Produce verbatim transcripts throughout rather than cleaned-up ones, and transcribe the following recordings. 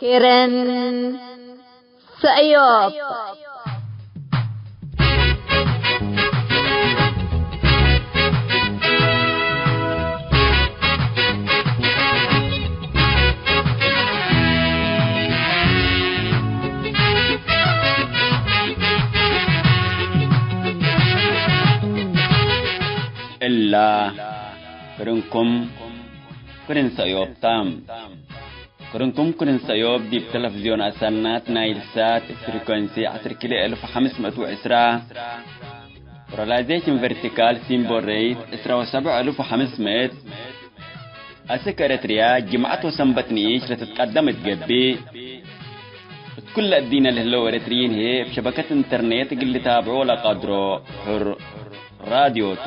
ክርን ሰእዮብ። እላ ክርንኩም ክርን ሰእዮብ ተ። ክርንኩም ክርን ሰእዮብ ዲብ ተለፍዝዮን አሰናት ናይል ሳት እብ ፍሪኮንሲ ዐስር ኪሎ እልፍ ወሐምስ ምእት ወዕስራ፣ ፖላራይዜሽን ቨርቲካል ሲምቦል ሬት ዕስራ ወሰብዕ እልፍ ወሐምስ ምእት፣ አስክ ኤረትርያ ጅምዐት ወሰንበት ንኢሽ ለትትቀደም እት ገብእ፣ እት ኩለ እዲነ ለህለው ኤረትርዪን ህዬ እብ ሸበከት ኢንተርኔት እግል ልታብዖ ለቀድሮ ሕር ራድዮ ቱ።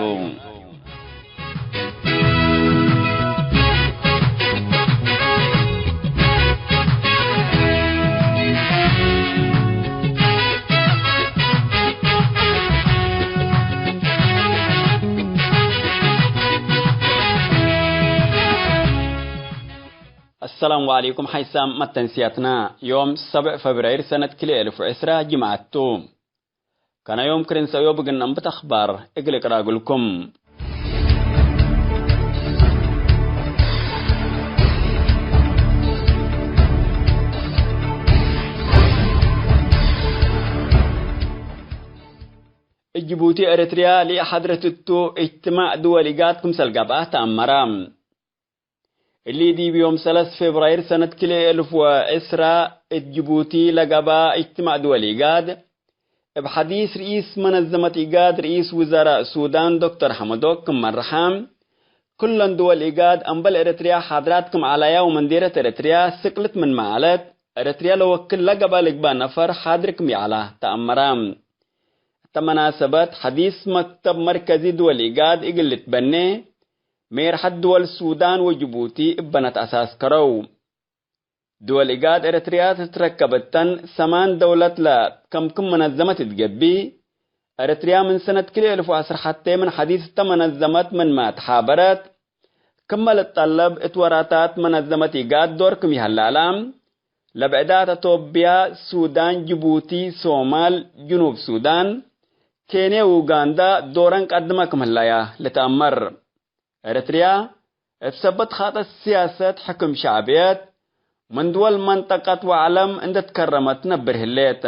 አሰላሙ ዐለይኩም። ሐይሳም መተንስያትና፣ ዮም ሰብዕ ፈብራይር ሰነት ክልኤ እልፍ ወዕስራ ጅምዐት ቱ። ከነ ዮም ክርን ሰእዮብ እግል ነንብት አኽባር እግል እቅራ እግልኩም። እት ጅቡቲ ኤረትርያ ለኢሐድረት እቱ እጅትማዕ ድወል ኢጋድ ክምሰል ገብአ ተአመረ። እሊ ዲብ ዮም ሰለስ ፌብራይር ሰነት ክልኤ እልፍ ወዕስራ እት ጅቡቲ ለገብአ እጅትማዕ ድወል ኢጋድ፣ እብ ሐዲስ ርኢስ መነዘመት ኢጋድ ርኢስ ውዘራእ ሱዳን ዶክተር ሐመዶክ ክም መርሐ፣ ኩለን ድወል ኢጋድ አምበል ኤረትርያ ሓድራት ክም ዐላያ ወመንዴረት ኤረትርያ ስቅልት ምንመ ዐለት፣ ኤረትርያ ለወክል ለገብአ ልግበእ ነፈር ሓድር ክም ይዐላ ተአመረ። እተ መናሰበት ሐዲስ መክተብ መርከዚ ድወል ኢጋድ እግል ልትበኔ፣ ሜርሐት ድወል ሱዳን ወጅቡቲ እበነት አሳስ ከረው። ድወል ኢጋድ ኤረትርያ ትትረከብ እተን ሰማን ደውለት ለከም ክም መነዘመት እት ገብእ፣ ኤረትርያ ምን ሰነት ክልኤ እልፍ ወዐስር ሐቴ ምን ሐዲስ እተ መነዘመት ምንመ ተሓበረት፣ ክመ ልትጠለብ እት ወራታት መነዘመት ኢጋድ ዶር ክም ይሀላ ለአም፣ ለብዕዳት አቶብያ፣ ሱዳን፣ ጅቡቲ፣ ሶማል፣ ጅኑብ ሱዳን፣ ኬንየ ወኡጋንዳ ዶረን ቀድመ ክም ህለያ ልትአመር። ኤረትርያ እብ ሰበት ኻጠት ስያሰት ሕክም ሸዕብየት ምን ድወል መንጠቀት ወዐለም እንዴ ትከረመት ነብር ህሌት።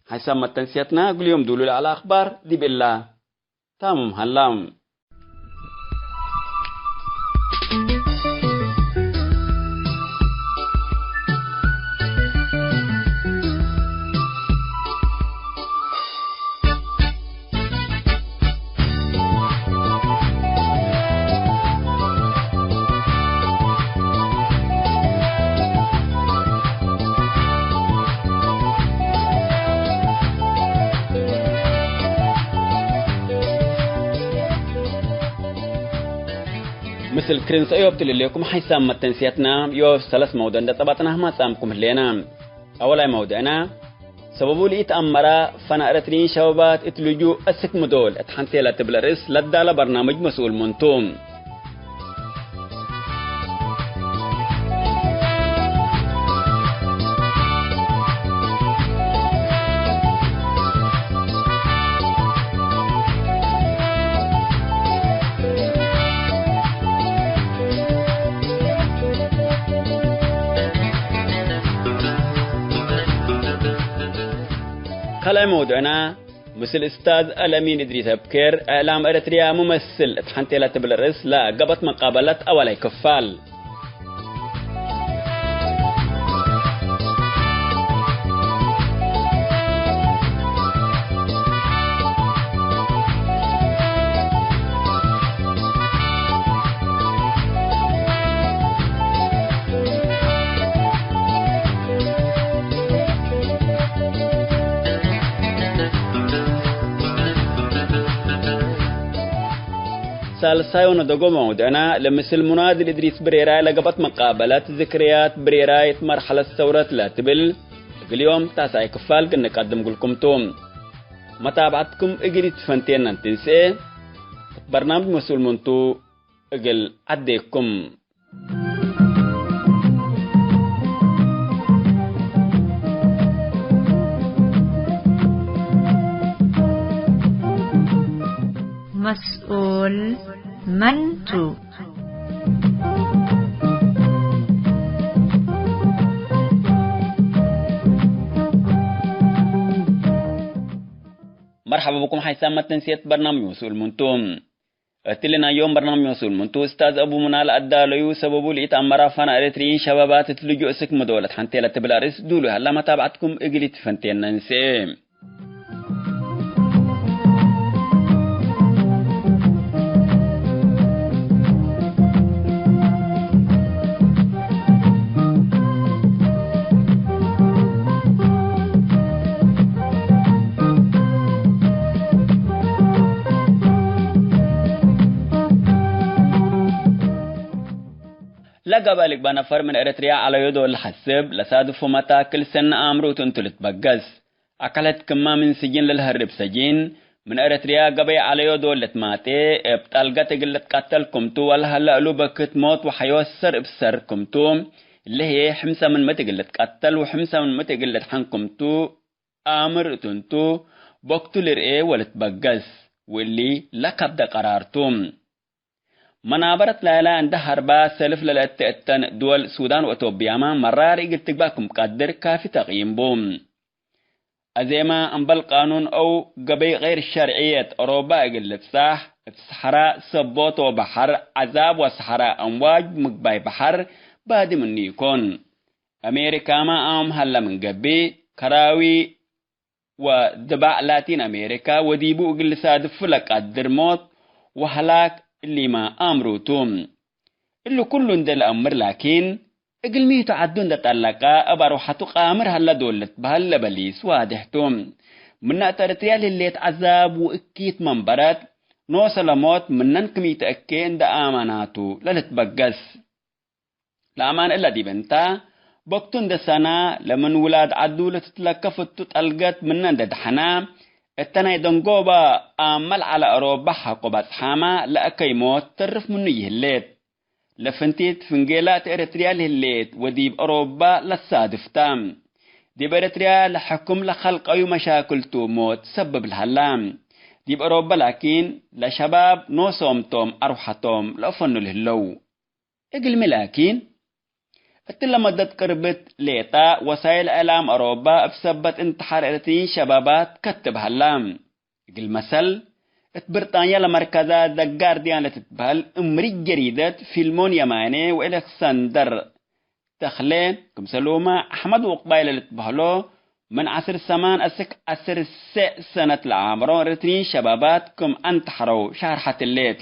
ሐይሳም መተንስየትና እግል ዮም ዱሉ ለዐለ አኽባር ዲብ እላ። ታምም ሀላም። ምስል ክርን ሰእዮብ ትልሌኩም ሐይሳም መተንስያትና ዮም ሰለስ መውደዕ እንዴ ጸባጥናህ ማጻምኩም ህሌና። አወላይ መውደዕና፣ ሰበቡ ለኢተአመረ ፈነ ኤረትርዪን ሸባባት እት ልጁእ አስክ ምዶል እት ሐንቴ ለትብል ርእስ ለዳለ በርናምጅ መስኡል ምንቱ። ካልኣይ መውዱዕና፣ ምስል እስታዝ አልአሚን እድሪስ አብኬር፣ እዕላም ኤረትርያ ሙመስል እት ሐንቴ ለትብል ርእስ ለገብአት መቃበለት አወላይ ክፋል። ሳልሳይ ወነደጎ መውድዕና፣ ለምስል ሙናድል እድሪስ ብሬራይ ለገብአት መቃበለት፣ ዝክርያት ብሬራይ እት መርሐለት ሰውረት ለትብል፣ እግል ዮም ታሳይ ክፋል ግንቀድም ግልኩም ቱ። መታብዐትኩም እግል ኢትፈንቴና እንትንስኤ፣ በርናምጅ መስኡል ምንቱ እግል ዐዴኩም። መስኡል መን ቱ? መርሐባ ብኩም ሓይሳም መተንስየት በርናምጅ መስኡል ምንቱ። እትሊ ናይ ዮም በርናምጅ መስኡል ምንቱ፣ ኡስታዝ አቡ ሙና ለአዳለዩ ሰበቡ ለኢተአመራ ፋና ኤረትርይን ሸባባት እት ልጁእ እስክ መደወለት ሐንቴ ለትብል አርእስ ዱሉ ሀላ መታብዐትኩም እግል ኢትፈንቴና እንስኤ። ለገበ ልግበእ ነፈር ምን ኤረትርያ ዐለዮ ዶል ለሐስብ፣ ለሳድፎ መታክል ሰኒ አምሩ እቱ እንቱ ልትበገስ። አካለት ክማ ምን ስጅን ለልሀርብ ሰጂን፣ ምን ኤረትርያ ገበይ ዐለዮ ዶል ልትማጤ፣ እብ ጠልገት እግል ልትቀተል ክምቱ ወለሀለ እሉ በክት ሞት ወሐዮ ሰር እብ ሰር ክምቱ፣ እሊ ህዬ ሕምሰ ምን ምእት እግል ልትቀተል ወሕምሰ ምን ምእት እግል ልድሐን ክምቱ አምር እቱ እንቱ፣ በክቱ ልርኤ ወልትበገስ፣ ወእሊ ለከብደ ቀራር ቱ። መናበረት ላይላ እንደ ሀርባ ሰልፍ ለለአተአተን ድወል ሱዳን ወእቶብያመ መራር እግል ትግባእ ክም ቀድር ካፊ ተቅይም ቡ። አዜመ እምበል ቃኑን አው ገበይ ገይር ሸርዕየት ኦሮባ እግል ልብጻሕ፣ እት ሰሐራ ሰቦት ወበሐር ዐዛብ ወሰሐራ አምዋጅ ምግባይ በሐር ባዲ ምኑ ኢኮን። አሜሪካመ አም ሀለ ምን ገብእ፣ ከራዊ ወድባዕ ላቲን አሜሪካ ወዲቡ እግል ልሳድፉ ለቃድር ሞት ወሀላክ እሊመ አምሩ ቱ። እሊ ኩሉ እንዴ ለአምር ላኪን፣ እግል ሚቱ ዐዱ እንዴ ጠለቀ እብ አርወሐቱ ቃምር ሀለ ዶል ልትበህል ለበሊስ ዋድሕ ቱ። ምነ እት ኤረትርያ ለህሌት ዐዛብ ወእኪት መንበረት፣ ኖሰ ለሞት ምነን ክም ኢተአኬ እንዴ አማናቱ ለልትበገስ። ለአማን እለ ዲብ እንተ፣ በክቱ እንደ ሰና ለምን ውላድ ዐዱ ለትትለከፍ እቱ ጠልገት ምነ እንደ ደሐና፣ እተ ናይ ደንጎበ አመል ዐለ አሮበ ሐቆ በጽሓመ ለአከይ ሞት ተርፍ ምኑ ይህሌት። ለፍንቲት ፍንጌላ እት ኤረትርያ ለህሌት ወዲብ አሮበ ለሳድፍታ። ዲብ ኤረትርያ ለሕኩም ለከልቀዩ መሻክል ቱ ሞት ሰብብ ለሀላ። ዲብ አሮበ ላኪን ለሸባብ ኖሶም ቶም አርወሐቶም ለአፈኑ ለህለው። እግልሚ ላኪን፣ እትለ መደት ቅርብት ሌጠ ወሳይል እዕላም አሮባ እብ ሰበት እንትሓር ኤረትርይን ሸባባት ከትብ ሀላ። እግል መሰል፣ እት ብርጣንያ ለመርከዛ ዘ ጋርድያን ለትትበህል እምሪት ጀሪደት ፊልሞን የማኔ ወኤሌክሳንደር ተክሌ፣ ክምሰልሁመ አሕመድ ውቅባይ ለልትበህሎ፣ ምን ዐስር ሰማን አስክ ዐስር ሰዕ ሰነት ለአምሮ ኤረትርይን ሸባባት ክም አንተሐረው ሻርሐት ህሌት።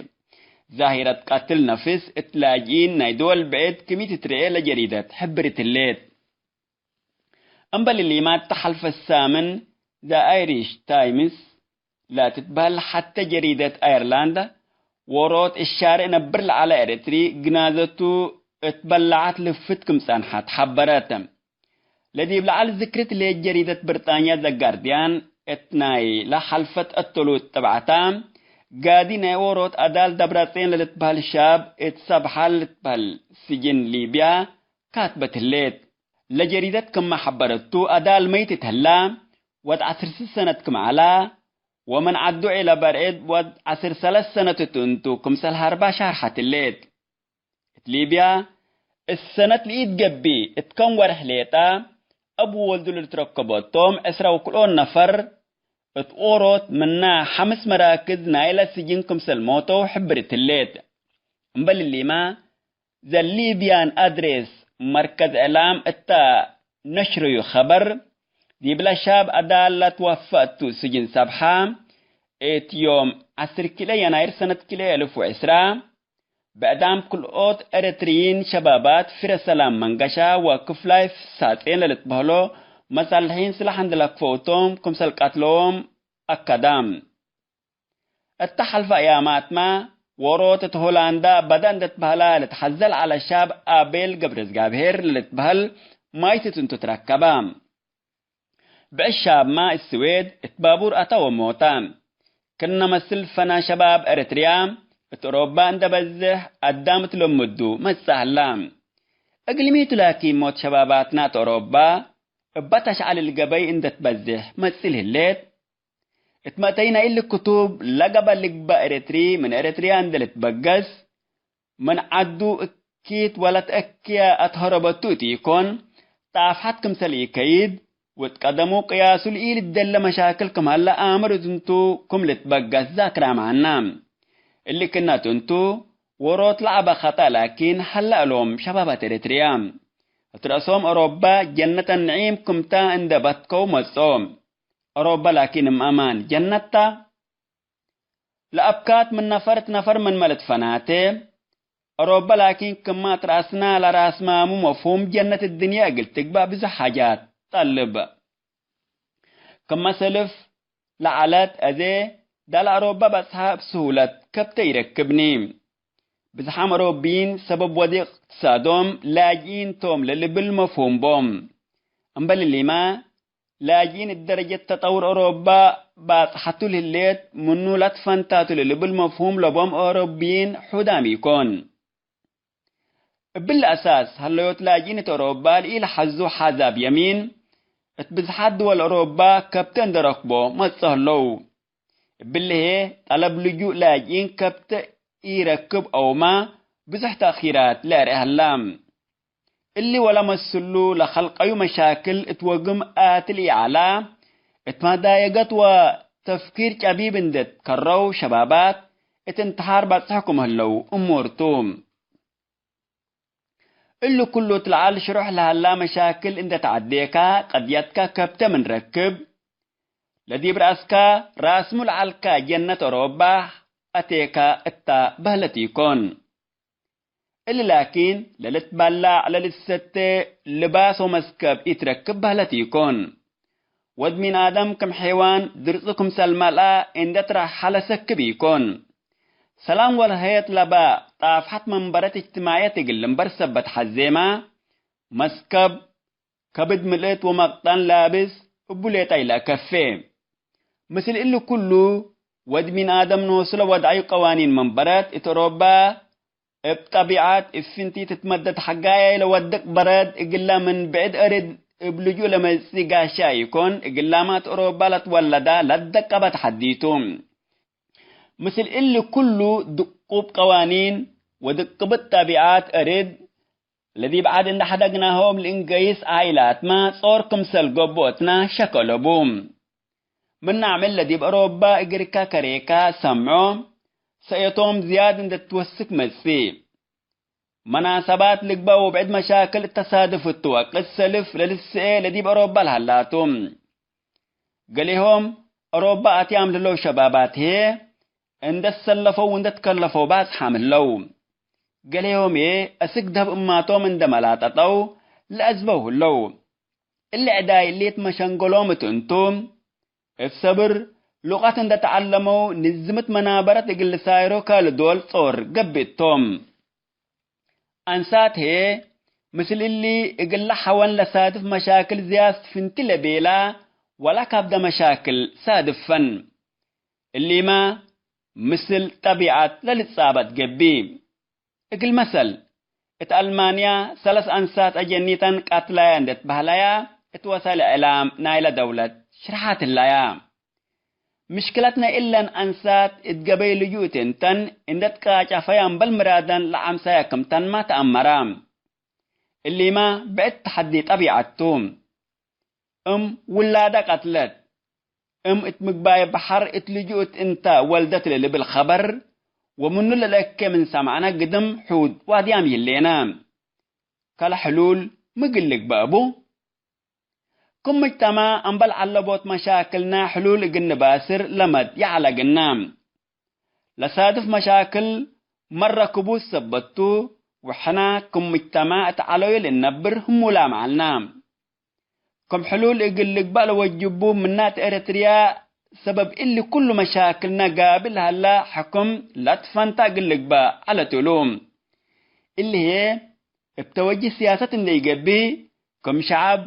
ዛሂረት ቀትል ነፍስ እት ላጅኢን ናይ ድወል ብዕድ ክም ኢትትርኤ ለጀሪደት ሕብርት ህሌት። እምበል እሊመ እተ ሐልፈ ሳምን ዘ አይሪሽ ታይምስ ለትትበህል ሐቴ ጀሪደት አየርላንድ፣ ዎሮት እሻሬ ነብር ለዐለ ኤረትሪ ግናዘቱ እት በላዐት ልፍት ክም ጸንሐት ሐበረት። ለዲብ ለዐል ዝክርት ሌት ጀሪደት ብርጣንያ ዘ ጋርድያን እት ናይ ለሐልፈት አተሉት ጥብዐታ፣ ጋዲ ናይ ዎሮት አዳል ደብረጼን ለልትበህል ሻብ እት ሰብሓ ለልትበህል ስጅን ሊብያ ካትበት ህሌት። ለጀሪደት ክመ ሐበረቱ፣ አዳል መይት እት ህላ ወድ ዐስር ሰነት ክም ዐላ፣ ወምን ዐዱ ዔለ በርዕድ ወድ ዐስር ሰለስ ሰነት እቱ እንቱ፣ ክምሰል ሀርባ ሻርሐት ህሌት። እት ሊብያ፣ እሰነት ለኢትገብእ እት ከም ወርሕ ሌጠ፣ እብ ወወልዱ ለልትረከቦ ቶም ዕስራ ወክልኦት ነፈር፣ እት ኦሮት ምና ሐምስ መራክዝ ናይለ ስጅን ክምሰል ሞተው ሕብርት ህሌት። እምበል እሊመ፣ ዘ ሊብያን አድሬስ መርከዝ እዕላም እተ ነሽረዩ ኸበር፣ ዲብለ ሻብ አዳል ለትወፈ እቱ ስጅን ሰብሓ፣ እት ዮም ዐስር ክልኤ የናይር ሰነት ክልኤ አልፍ ወዕስራ፣ ብዕዳም ክልኦት ኤረትርይን ሸባባት ፍሬ ሰላም መንገሻ ወክፍላይ ሳጼን ለልትበህሎ መሳልሒን ስላሕ እንዴ ለክፈው ቶም፣ ክምሰል ቀትለዎም አከዳ። እተ ሐልፈ አያማትመ፣ ዎሮት እት ሆላንዳ በደ እንዴ ትበህላ ለትሐዘል ዐለ ሻብ አቤል ገብረዝጋብሄር ለልትበህል ማይት እት እንቱ ትረከበ። ብዕሻብማ እት ስዌድ እት ባቡር አተ ወሞተ። ክነ መስል ፈና ሸባብ ኤረትርያ እት ኦሮባ እንደ በዝሕ አዳም እት ለምዱ መጽእ ሀላ። እግልሚቱ ላኪን ሞት ሸባባትና እት ኦሮባ እበ ተሽዐልል ገበይ እንደ ትበዝሕ መጽእ ህሌት። እት መእተይና እሊ ክቱብ ለገበ ልግበእ ኤረትሪ ምን ኤረትርያ እንደ ልትበገስ፣ ምን ዐዱ እኪት ወለትአክየ አትሀረበቱ እት ኢኮን፣ ጣፍሐት ክምሰል ኢከይድ፣ ውጥ ቀደሙ ቅያሱ ለኢልደለ መሻክል ክም ሀለ አምር እት እንቱ ክም ልትበገስ ዛክራም ዐና። እሊ ክነት እንቱ፣ ዎሮት ለዐበ ኸጠእ ላኪን ሀለ እሎም ሸባባት ኤረትርያ። እት ረአሶም ኦሮባ ጀነተ ንዒም ክምተ እንደ በትከው መጽኦ። ኦሮባ ላኪን እም አማን ጀነት ተ። ለአብካት ምን ነፈር እት ነፈር ምንመ ልትፈናቴ፣ ኦሮበ ላኪን ክመ እት ረአስና ለራስማሙ መፍሁም ጀነት እድንየ እግል ትግበእ ብዙሕ ሓጃት ጠልብ። ክመ ሰልፍ ለዐለት አዜ ዳለ ኦሮበ በጽሐ እብ ስሁለት ከብተ ኢረክብኒ። ብዝሓም ኦሮብይን ሰበብ ወዲቅ እቅትሳዶም ላጅኢን ቶም ለልብል መፍሁም ቦም። እምበል እሊመ፣ ላጅኢን እት ደረጀት ተጠውር ኦሮባ ባጽሐቱ ለህሌት ምኑ ለትፈንታቱ ለልብል መፍሁም ለቦም ኦሮብይን ሑዳም ኢኮን። እብሊ አሳስ፣ ሀለዮት ላጅኢን እት ኦሮባ ለኢለሐዙ ሓዛብ የሚን፣ እት ብዝሓት ድወል ኦሮባ ከብተ እንደ ረክቦ መጽኦ ህለው። እብሊ ህዬ፣ ጠለብ ልጁእ ላጅኢን ከብተ ኢረክብ አውመ ብዙሕ ተእኺራት ለአርኤ ሀላ። እሊ ወለመስሉ ለከልቀዩ መሻክል እት ወግም አትል ኢዐላ፣ እት መዳየገት ወተፍኪር ጨቢብ እንዴ ትከረው ሸባባት እት እንትሓር በጽሕኩም ህለው እሙር ቱ። እሊ ኩሉ እት ለዐል ሽሩሕ ለሀላ መሻክል እንዴ ተዐዴካ፣ ቅድየትከ ከብተ ምን ረክብ፣ ለዲብ ረአስከ ራስሙ ለዐልከ ጀነት ኦሮባ አቴከ እታ በህለት ኢኮን። እሊ ላኪን፣ ለልትበላዕ፣ ለልትሰቴ፣ ልባስ ወመስከብ ኢትረክብ በህለት ኢኮን። ወድ ሚን አደም ክም ሔዋን ድርጹ ክምሰል መልአ እንዴ ትረሐ ለሰክብ ኢኮን። ሰላም ወልሀየት ለበ ጣፍሐት መንበረት እጅትማዕየት እግል ልንበር ሰበት ሐዜመ፣ መስከብ፣ ከብድ ምልእት ወመቅጠን ላብስ እቡ ሌጠ ኢለአከፌ። ምስል እሊ ኩሉ፣ ወድ ሚን አደም ኖሱ ለወድዐዩ ቀዋኒን መንበረት እት ኦሮባ እብ ጠቢዐት እብ ፍንቲት ትትመደድ ሐጋያይ ለወድቅ በረድ እግላ ምን ብዕድ አርድ እብ ልጁእ ለመጽእ ጋሻ ኢኮን፣ እግላመ እት ኦሮባ ለትወለዳ ለትደቀበት ሐዲቱ። ምስል እሊ ኩሉ ድቁብ ቀዋኒን ወድቅብት ጠቢዐት አርድ ለዲብ ዐድ እንዴ ሐደግናሆም ልእንገይስ ዓኢላትመ ጾር ክምሰል ገብኦትነ ሸክ አለቡ። ምን አዕምል ለዲብ አሮባ እግርካ ከሬካ ሰምዖ፣ ሰእየቶም ዝያድ እንዴ ትወስክ መጽእ። መናሰባት ልግበእ ወብዕድ መሻክል እተሳድፍ እቱ ወቅት ሰልፍ ለልስኤ ለዲብ አሮባ ለሀላቱ። ገሌሆም አሮባ አትያም ለህለው ሸባባት ህዬ፣ እንዴ ትሰለፈው ወእንዴ ትከለፈው ባጽሓም ህለው። ገሌሆም ህዬ፣ አስክ ደብ እማቶም እንዴ መላጠጠው ለአዝበው ህለው። እሊ ዕዳይ እሊት መሸንገሎም እት እንቱ፣ እብ ሰብር ሉቀት እንዴ ተዐለመው፣ ንዝምት መናበረት እግል ልሳይሮ ካልእ ዶል ጾር ገብእ ቶም። አንሳት ህዬ፣ ምስል እሊ እግለ ሐወን ለሳድፍ መሻክል ዝያድ ፍንቲ ለቤላ ወላ ካብደ መሻክል ሳድፈን። እሊመ ምስል ጠቢዐት ለልትጻበጥ ገብእ። እግል መሰል፣ እት አልማንያ ሰለስ አንሳት አጀኒተን ቀትለያ እንዴ ትበህለያ፣ እት ወሳይል እዕላም ናይለ ደውለት ሽርሓት ህለያ። ምሽክለትነ እለን አንሳት እት ገበይ ልጁእ እት እንተን እንዴ ትቃጨፈያ እምበል ምራደን ለአምሰያ ክምተንመ ተአመረ። እሊመ ብዕድ ተሐዲ ጠቢዐት ቱ። እም ውላደ ቀትለት። እም እት ምግባይ በሐር እት ልጁእ እት እንተ ወልደት ለልብል ኸበር ወምኑ ለልአኬ ምን ሰምዐነ ግድም ሑድ ዋድያም ይህሌነ። ከለ ሕሉል ምግል ልግበእ ቡ? ክም ሙጅተማዕ እምበል ዐለቦት መሻክልነ ሕሉል እግል ንባስር ለመድ ይዐለ ግና። ለሳድፍ መሻክል መረ ክቡድ ሰበት ቱ፣ ወሕነ ክም ሙጅተማዕ እት ዐለዩ ልእነብር ህሙላም ዐልነ። ክም ሕሉል እግል ልግበእ ለወጅቡ ምነ እት ኤረትርያ ሰበብ እሊ ኩሉ መሻክልነ ጋብእ ለሀለ ሕክም ለትፈንተ እግል ልግበእ ዐለት እሉ። እሊ ህዬ እብ ተወጅህ ስያሰት እንዴ ኢገብእ፣ ክም ሸዐብ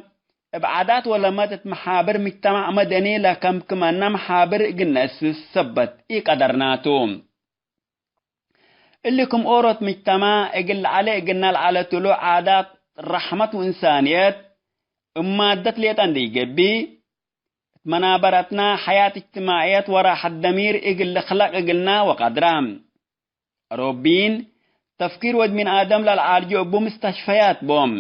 እብ ዓዳት ወለመድ እት መሓብር ምጅተማዕ መደኒ ለከምክመነ መሓብር እግል ነአስስ ሰበት ኢቀደርናቱ። እሊ ክም ኦሮት ምጅተማዕ እግል ለዐለ እግልነ ለዐለት እሉ ዓዳት ረሕመት ወእንሳንየት እብ ማደት ሌጠ እንዴ ኢገብእ፣ እት መናበረትና ሐያት እጅትማዕየት ወራሐት ደሚር እግል ልክለቅ እግልነ ወቀድረ። አሮቢን ተፍኪር ወድ ሚን አደም ለልዓልጁ እቡ ምስተሽፈያት ቦም።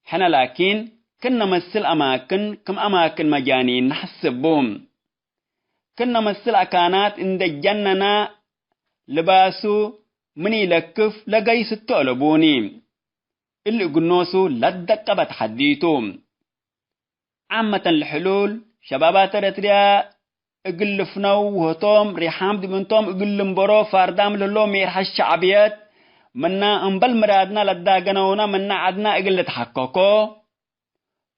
ሕነ ላኪን ክነ መስል አማክን ክም አማክን መጃኒን ነሐስብ ቡ። ክነ መስል አካናት እንዴ ጀነና ልባሱ ምን ኢለክፍ ለገይስ እቱ አለቡኒ። እሊ እግል ኖሱ ለደቀበ ተሐዲ ቱ። ዓመተን ለሕሉል ሸባባት ኤረትርያ እግል ልፍነው ወህቶም ሪሓም ዲብ እንቶም እግል ልንበሮ ፋርዳም ለህሎ ሜርሐት ሸዕብየት ምና እምበል ምራድና ለዳገነውነ ምና ዐድና እግል ልትሐከኮ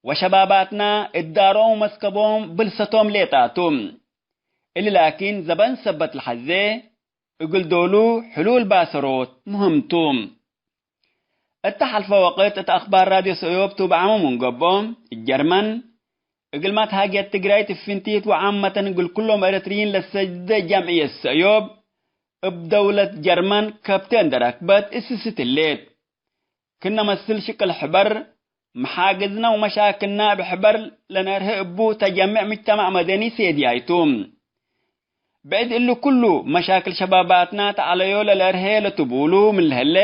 ወሸባባትና እዳሮም ወመስከቦም ብልሰቶም ሌጣ ቱ። እሊ ላኪን ዘበን ሰበት ለሐዜ እግል ዶሉ ሕሉል ባሰሮት ምህም ቱ። እተ ሐልፈ ወቅት እት አክባር ራድዮ ሰእዮብ ቱ በዐመ ምን ገብኦ፣ እት ጀርመን፣ እግል መትሃግየት ትግራይት እብ ፍንቲት ወዓመተን እግል ኩሎም ኤረትርዪን ለሰጅደ ጀምዕየት ሰእዮብ፣ እብ ደውለት ጀርመን ከብቴ እንዴ ረክበት እስስት ህሌት። ክነ መስል ሽቅል ሕበር፣ መሓግዝነ ወመሻክልነ እብ ሕበር ለነርሄ እቡ ተጀምዕ ምጅተማዕ መደኒ ሴድያይ ቱ። ብዕድ እሊ ኩሉ፣ መሻክል ሸባባትና ተዐለዮ ለለርሄ ለትቡሉ ምን ለህሌ፣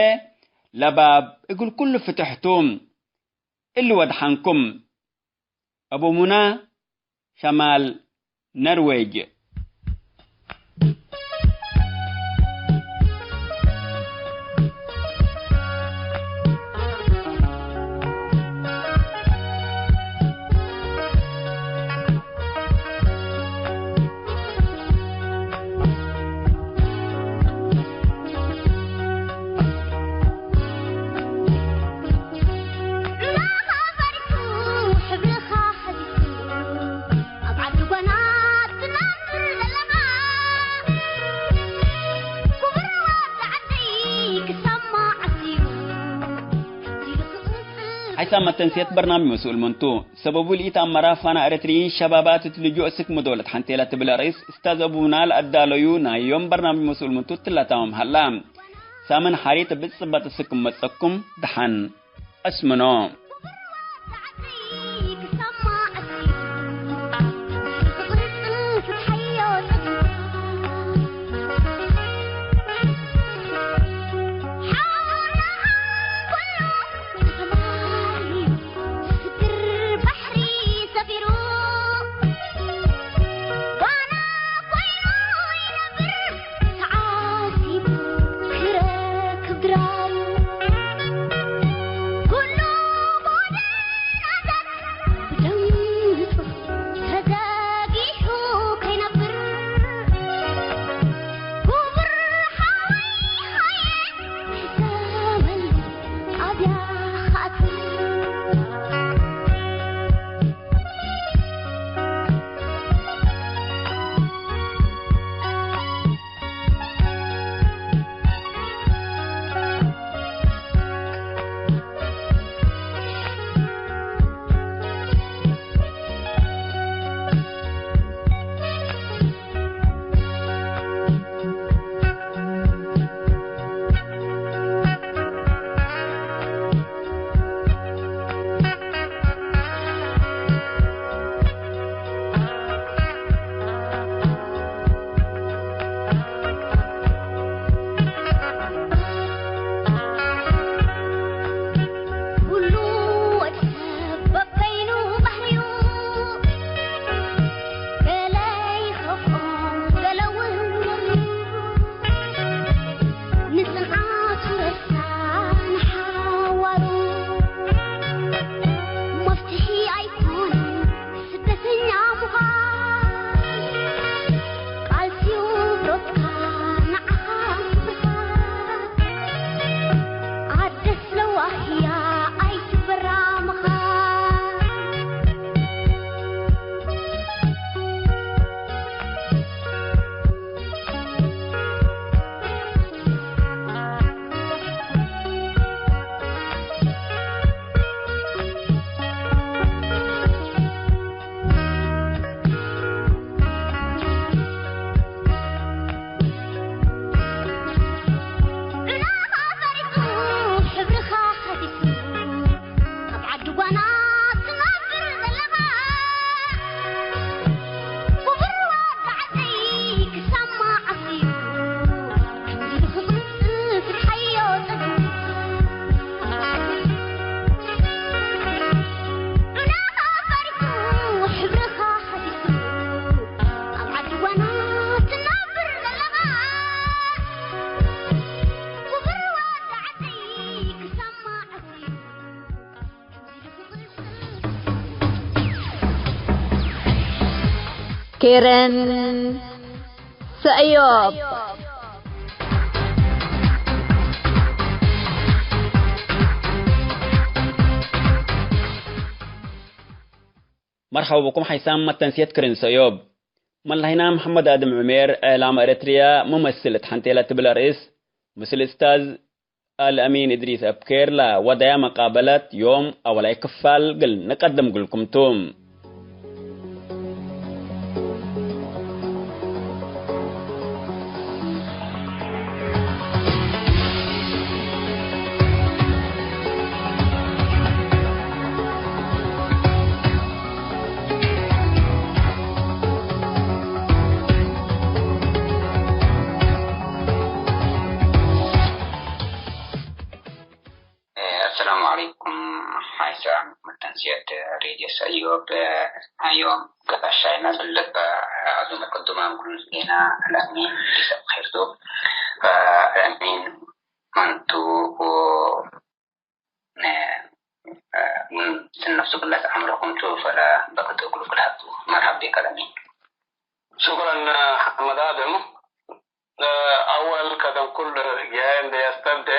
ለባብ እግል ኩሉ ፍትሕ ቱ። እሊ ወድሐንኩም። አቡ ሙና፣ ሸማል ነርዌጅ። ሓይሳም መተንስየት በርናምጅ መስኡል ምን ቱ? ሰበቡ ለኢተአመረ ፋና ኤረትርዪን ሸባባት እት ልጁእ ስክ ምዶለት ሐንቴ ለትብል ርእስ እስታዝ አቡና ለአዳለዩ ናይ ዮም በርናምጅ መስኡል ምን ቱ ትላታምም ሀላ። ሳምን ሐሪት እብ ጽበጥ ስክ መጸኩም ደሐን አስምኖ። ኬረን ሰእዮብ። መርሐባ ብኩም ሓይሳም መተንስየት ክርን ሰእዮብ። መላሂና መሐመድ ኣድም ዑሜር፣ እዕላም ኤረትርያ መመስል እት ሐንቴ ለትብል አርእስ፣ ምስል እስታዝ አልአሚን እድሪስ አብኬር ለወደያ መቃበለት ዮም አወላይ ክፋል እግል ንቀድም እግልኩም ቱ። አሰላሙ ዐለይኩም። ሓይሳም መተንስየት ሬድዮ ሰእዮብ፣ ዮም ጋሻይነ እልበ አዙመ ቅዱማም ኩሉ ዜና አልአሚን ሊሰብ ኸይር ቱ። አልአሚን መንቱ ወ-፣ ነ-፣ ምን ስነፍሱ ግለት አምረኩም ቱ ፈለ በክት እግሉ ክልሀቱ። መርሐብ ቤክ አልአሚን። ሹክረን ሐመድ አድም። አወል ቀደም ኩሉ ህግያዬ እንዴ አስተብዴ፣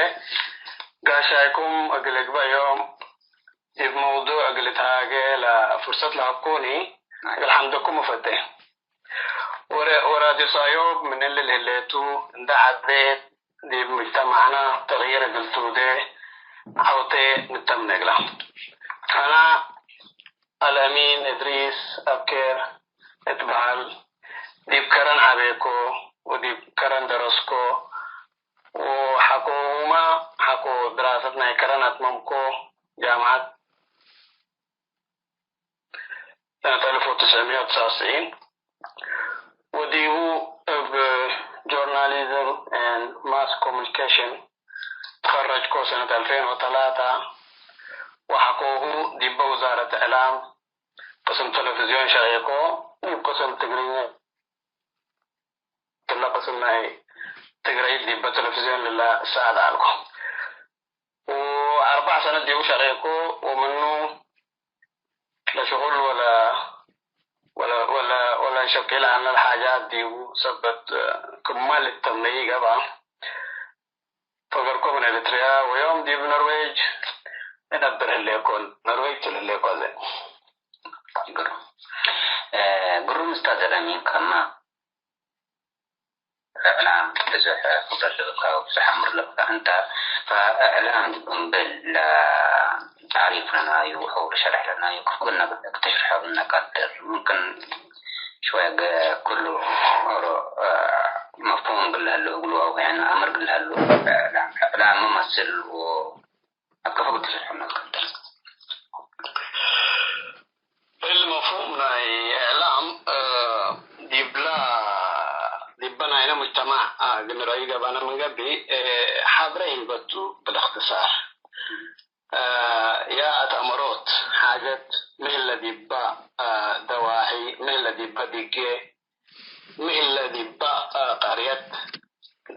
ጋሻይኩም እግል እግበእ ዮም ዲብ መውዱዕ እግል እትሃጌ ለፍርሰት ለሀብኩኒ እግል ሐምደኩም እፈቴ። ወረ-፣ ወራድዮ ሰእዮብ ምን እሊ ለህሌቱ እንዴ ሐዜት ዲብ ሙጅተመዕና ተግይር እግል ትውዴ ዐውቴ ንተምኔ እግላ። አና አልአሚን እድሪስ አብኬር እትበሀል። ዲብ ከረን ዐቤኮ ወዲብ ከረን ደረስኮ ወሐቆሁመ ሐቆ ድራሰት ናይ ከረን አትመምኮ ጃምዐት ሰነት አልፍ ወትስዕ ሚት ወትስዕ ወትስዒን። ወዲቡ እብ ጆርናሊዝም ኤንድ ማስ ኮሙኒኬሽን ተኸረጅኮ ሰነት አልፌን ወተላተ፣ ወሐቆሁ ዲበ ውዛረት እዕላም ቅስም ቴሌቪዝዮን ሸቄኮ። ዲብ ቅስም ትግርኛ፣ ክለ ቅስም ናይ ትግረይ ዲበ ቴሌቪዝዮን ለለሰአት ዐልኮ። ወአርበዕ ሰነት ዲቡ ሸቄኮ ወምኑ ለሽቁል ወለ፣ ወለ፣ ወለ፣ ወለንሸቂ ለዐልነ ለሓጃት ዲቡ ሰበት ክመ ልተምነዪ ገብአ። ፈገርኮ ምን ኤሪትርያ ወዮም ዲብ ኖርዌጅ እነብር ህሌኮን። ኖርዌጅ ቱ ለህሌኮ አዜ። ግሩም። እ፣ ግሩም ኡስታዝ አልአሚን፣ ከማ እዕላም ብዙሕ ክብረት ለብካ ወብዙሕ አምር ለብካ እንተ፣ ፈእዕላም እምብል ለታሪፍ ለናዩ አው ለሸርሕ ለናዩ ክፉ እነ ብለክ ተሽርሖ እነ ቀድር። ሙምክን ሽወየ ገ-፣ ኩሉ ኦሮ፣ አ፣ መፍሁም እግል ለህሉ እግሉ አው ያኒ አምር እግል ለህሉ እዕላም፣ እዕላም መመስል ወ-፣ አከፈ እግል ተሽርሖ እነ ቀድር። እሊ መፍሁም ናይ እዕላም፣ እ፣ ዲብላ፣ ዲበ ናይነ ሙጅተማዕ፣ እ፣ እግል ንረአዩ ገብአነ ምን ገብእ፣ እ፣ ሐብረ ሂበቱ ብልእክትሳር። እ፣ ያ አትአመሮት ሓጀት ምህለ ዲባ፣ እ፣ ደዋሒ ምህለ ዲባ ድጌ፣ ምህለ ዲባ፣ አ፣ ቀርየት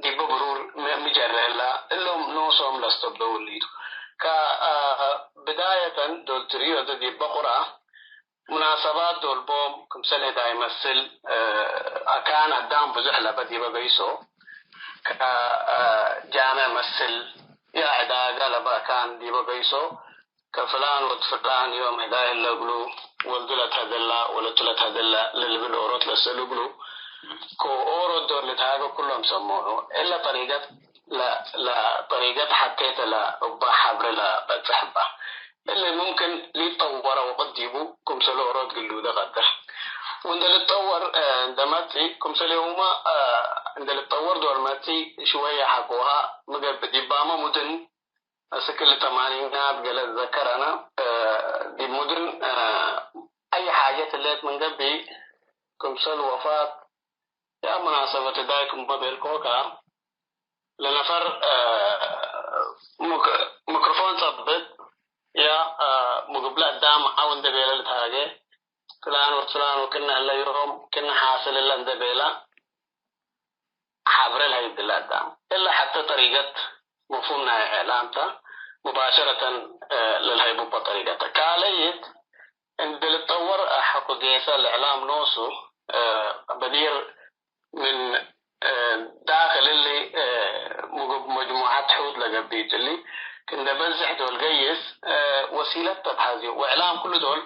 ዲበ ብሩር ሚ፣ ሚ ጀረ እላ፣ እሎም ኖሶም ለአስተብደው እሊቱ። ከ፣ አ፣ ብዳየተን ዶል ትርእዮ ተ ዲበ ቁርአ፣ ሙናሰባት ዶል ቦም፣ ክምሰል ህዳይ መስል፣ አ፣ አካን አዳም ብዙሕ ለበ ዲበ በይሶ፣ ከ፣ አ፣ ጃምዕ መስል፣ ያ ዕዳጋ ለበ አካን ዲበ በይሶ፣ ከፍላን ወድ ፍላን ዮም ህዳይ ህለ እግሉ፣ ወልዱ ለትሀደላ ወለቱ ለትሀደላ ለልብል ኦሮት ለሰሉ እግሉ፣ ከኦሮት ዶል ልትሃገ ኩሎም ሰሞኑ። እለ ጠሪቀት ለ-፣ ለጠሪቀት ሐቴተ ለእባ ሐብሬ ለበጽሕ እባ። እሊ ሙምክን ሊጠወረ ወቅት ዲቡ ክምሰል ኦሮት ግሉደ ቀድር። ወእንደ ልትጠወር፣ እ፣ እንደ መጽኢ፣ ክምሰሌሁመ፣ እ፣ እንደ ልትጠወር ዶል መጽኢ ሽወየ ሐቆሃ ምገብእ ዲባመ ሙድን እስክ እሊ ተማኒናት ገሌ እትዘከር አነ፣ እ፣ ዲብ ሙድን፣ እ፣ አይ ሓጀት ህሌት ምን ገብእ፣ ክምሰል ወፋት፣ ያ ሙናሰበት ህዳይ ክመ ቤልኮከ፣ ለነፈር፣ እ፣ ምክ-፣ ምክሮፎን ጸብጥ፣ ያ፣ እ፣ ምግብለ አዳም ዐው እንዴ ቤለ ልትሃጌ፣ ፍላን ወፍላን ወክነ ህለ ዮም ክነ ሓስል እለ እንዴ ቤለ፣ ሐብሬ ለሀይብ እለ አዳም። እለ ሐቴ ጠሪቀት መፍሁም ናይ እዕላም ተ፣ ሙባሸረተን፣ እ፣ ለልሀይቡበ ጠሪቀት ተ። ካልአይት፣ እንዴ ልትጠወር ሐቆ ጌሰ ለእዕላም ኖሱ፣ እ፣ በዲር ምን፣ እ፣ ዳክል እሊ፣ እ፣ ምግብ መጅሙዓት ሑድ ለገብእ እሊ፣ እንደ በዝሕ ዶል ገይስ፣ እ፣ ወሲለት ተትሐዝዩ፣ ወእዕላም ኩሉ ዶል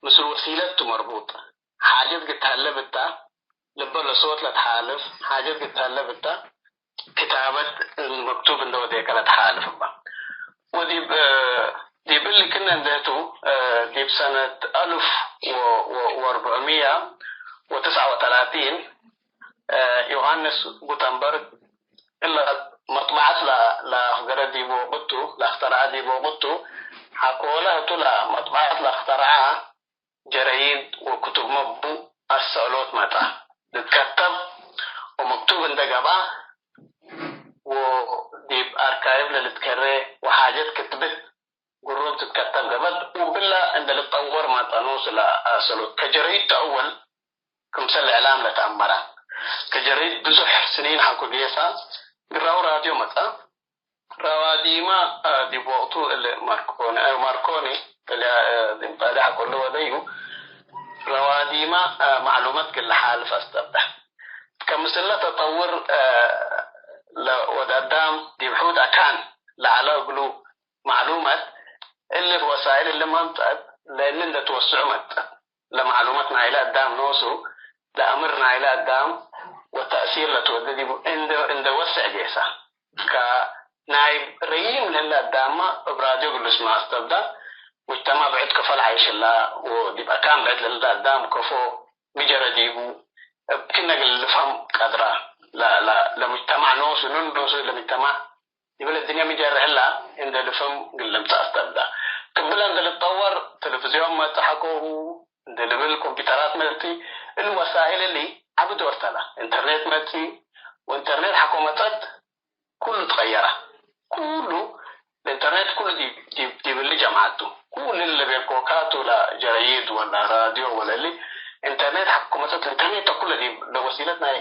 ምስል ወሲለት ቱ መርቡጥ። ሓጀት ግትሀለብ እታ፣ ልበ ለሶት ለትሓልፍ፣ ሓጀት ግትሀለብ እታ፣ ክታበት መክቱብ እንደ ወዴከ ለትሓልፍ እባ። ወዲብ፣ ዲብ እሊ ክነ እንዴቱ፣ ዲብ ሰነት አልፍ ወ-፣ ወ-፣ ወአርብዕምያ ወትስዓ ወተላቲን፣ ዮሐንስ ጉተንበርግ እለ መጥበዐት ለ-፣ ለአፍገረ ዲብ ወቅቱ፣ ለአክተረዐ ዲብ ወቅቱ፣ ሐቆለ ህቱ ለመጥበዐት ለአክተረዐ ጀረይድ ወክቱብመ እቡ አሰእሎት መጽአ። ልትከተብ ወመክቱብ እንደ ገብአ ወዲብ አርካይብ ለልትከሬ ወሓጀት ክትብት ግሩብ ትትከተብ ገብአት ወብላ እንደ ልትጠወር መጽአ ኖሱ ለአሰእሎት። ከጀረይድ ተአወል ክምሰል እዕላም ለተአመረ። ከጀረይድ ብዙሕ ስኒን ሐቆ ጌሰ፣ ግራሁ ራድዮ መጽአ። ረዋዲመ፣ አ፣ ዲብ ወቅቱ እሊ ማርኮኒ፣ አ፣ ማርኮኒ እሊ፣ አ፣ ዲብ ጣሊዕ ሐቆ እሊ ወደዩ፣ ረዋዲመ፣ አ፣ ማዕሉመት እግል ለሓልፍ አስተብደ። ከምስለ ተጠውር፣ አ፣ ለወድ አዳም ዲብ ሑድ አካን ለዐለ እግሉ ማዕሉመት፣ እሊ ወሳይል እሊ መምጸአት ለእሊ እንደ ትወስዑ መጸአት። ለማዕሉመት ናይለ አዳም ኖሱ፣ ለአምር ናይለ አዳም ወተእሲር ለትወዴ ዲቡ እንደ፣ እንደ ወስዕ ጌሰ። ከናይብ ረዪም ለህለ አዳምመ እብ ራድዮ እግል ልስመዕ አስተብደ። ሙጅተማዕ ብዕድ ከፎ ለዓይሽ ህላ ወዲብ አካን ብዕድ ለህለ አዳም ከፎ ሚ ጀረ ዲቡ እብ ክእነ እግል ልፍሀም ቀድረ። ለ-፣ ለ-፣ ለሙጅተማዕ ኖሱ፣ ኖሱ ለሙጅተማዕ ዲብለ እድንየ ሚ ጀረ ህላ እንዴ ልፍህም እግል ልምጸእ አስተብደ። ክምብለ እንዴ ልትጠወር፣ ቴሌቪዝዮን መጽእ ሐቆሁ እንዴ ልብል፣ ኮምፒተራት መጽኢ። እሊ ወሳይል እሊ ዐቢ ዶር ተለ። ኢንተርኔት መጽኢ፣ ወኢንተርኔት ሐቆ መጸት ኩሉ ትቀየረ። ኩሉ ለኢንተርኔት ኩሉ ዲብ፣ ዲብ፣ ዲብ እሊ ጀምዐቱ። ኩሉ እሊ ለቤልኮካቱ ለጀረይድ ወለ ራድዮ ወለሊ ኢንተርኔት ሐቆ መጸት። ኢንተርኔት ተኩለ ዲብ ለወሲለት ናይ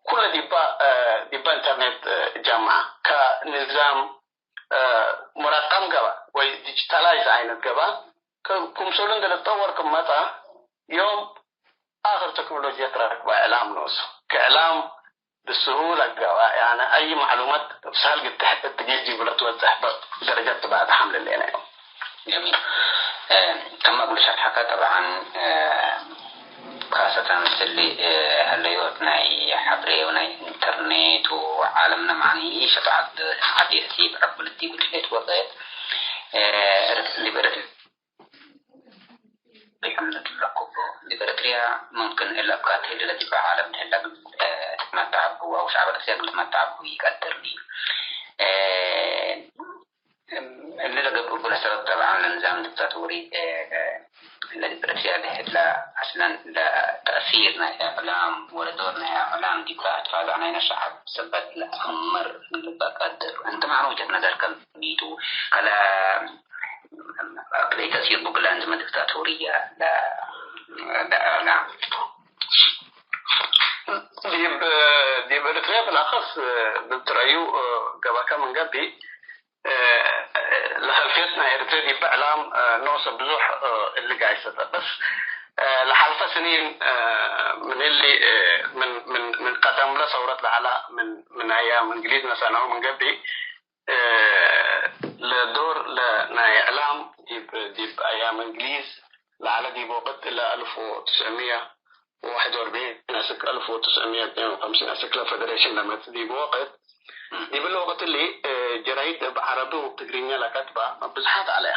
ኩለ ዲባ፣ እ፣ ዲባ ኢንተርኔት፣ እ፣ ጀምዐ። ከንዛም፣ እ፣ ሙረቀም ገብአ ወይ ዲጂታላይዝ አይነት ገብአ። ከ-፣ ክምሰሉ እንዴ ልትጠወር ክም መጽአ ዮም አክር ቴክኖሎጅየት ረክበ እዕላም ኖሱ። ከእዕላም ብስሁለ ገብአ፣ ያነ አይ መዕሉመት እብ ሰህል ግድሕ እት ጊስ ዲቡ ለትበጽሕ ደረጀት ትበ አትሐምል ህሌነ ዮም። ጀሚል። እ፣ ከመ እግሉ ሸርሐከ ጠብዓን፣ እ፣ ካሰተን ምስል፣ እ፣ ህለዮት ናይ ሐብሬ ወናይ ኢንተርኔት ወዓለምነ መዓኒ ሸበዓት ዐዴት ዲብ ዕቁል ዲቡ ትሌት ወቅት፣ እ፣ ዲብ ኤረትርያ ዲብ ኤረትርያ ሙምክን እለ አፍካር ህለ ለዲበ ዓለም ህለ እግል፣ እ፣ ትትመተዐ ብሁ አው ሸዕብ ኤረትርያ እግል ትመተዐ ብሁ ኢቀድር ኒ። እ፣ እሊ ለገብእ እግለ ሰበት ጠብዓን ለንዛም ዲክታቶሪ፣ እ፣ ለዲብ ኤረትርያ ለህለ አስለን ለተእሲር ናይ እዕላም ወለዶር ናይ እዕላም ዲብ አትፋዛዕ ናይነ ሸዐብ ሰበት ለአምር እግል ልብቀ ቀድር። እንተ መዕነ ወጀሀት ነዘርከ ሚ ቱ? ከለ አክለ ኢተእሲር ቡ እግለ አንዝመ ዲክታቶርየ ለ-፣ ለእዕላም። ዲብ፣ ዲብ ኤረትርያ ብልአኸስ፣ ዲብ ትረዩ ገብአከ ምን ገብእ፣ ለኸልፍየት ናይ ኤረትርያ ዲብ እዕላም ኖሰ ብዙሕ እሊ ጋይሰተ። በስ ለሐልፈ ስኒን ምን እሊ ምን፣ ምን፣ ምን ቀደምለ ሰውረት ለዐለ ምን፣ ምን አያም እንግሊዝ መሰለን ምን ገብእ፣ እ፣ ለዶር ለናይ እዕላም ዲብ፣ ዲብ አያም እንግሊዝ ለዐለ ዲብ ወቅት እለ አልፍ ወትስዕምየ ወዋሕድ ወአርብዒን አስክ አልፍ ወትስዕምየ ወትኔን ወሐምሲን አስክ ለፌደሬሽን ለመጽእ ዲብ ወቅት፣ ዲብ እለ ወቅት እሊ፣ እ፣ ጀራይድ እብ ዐረቢ ወትግርኛ ለከትበ ብዝሓት ዐለያ።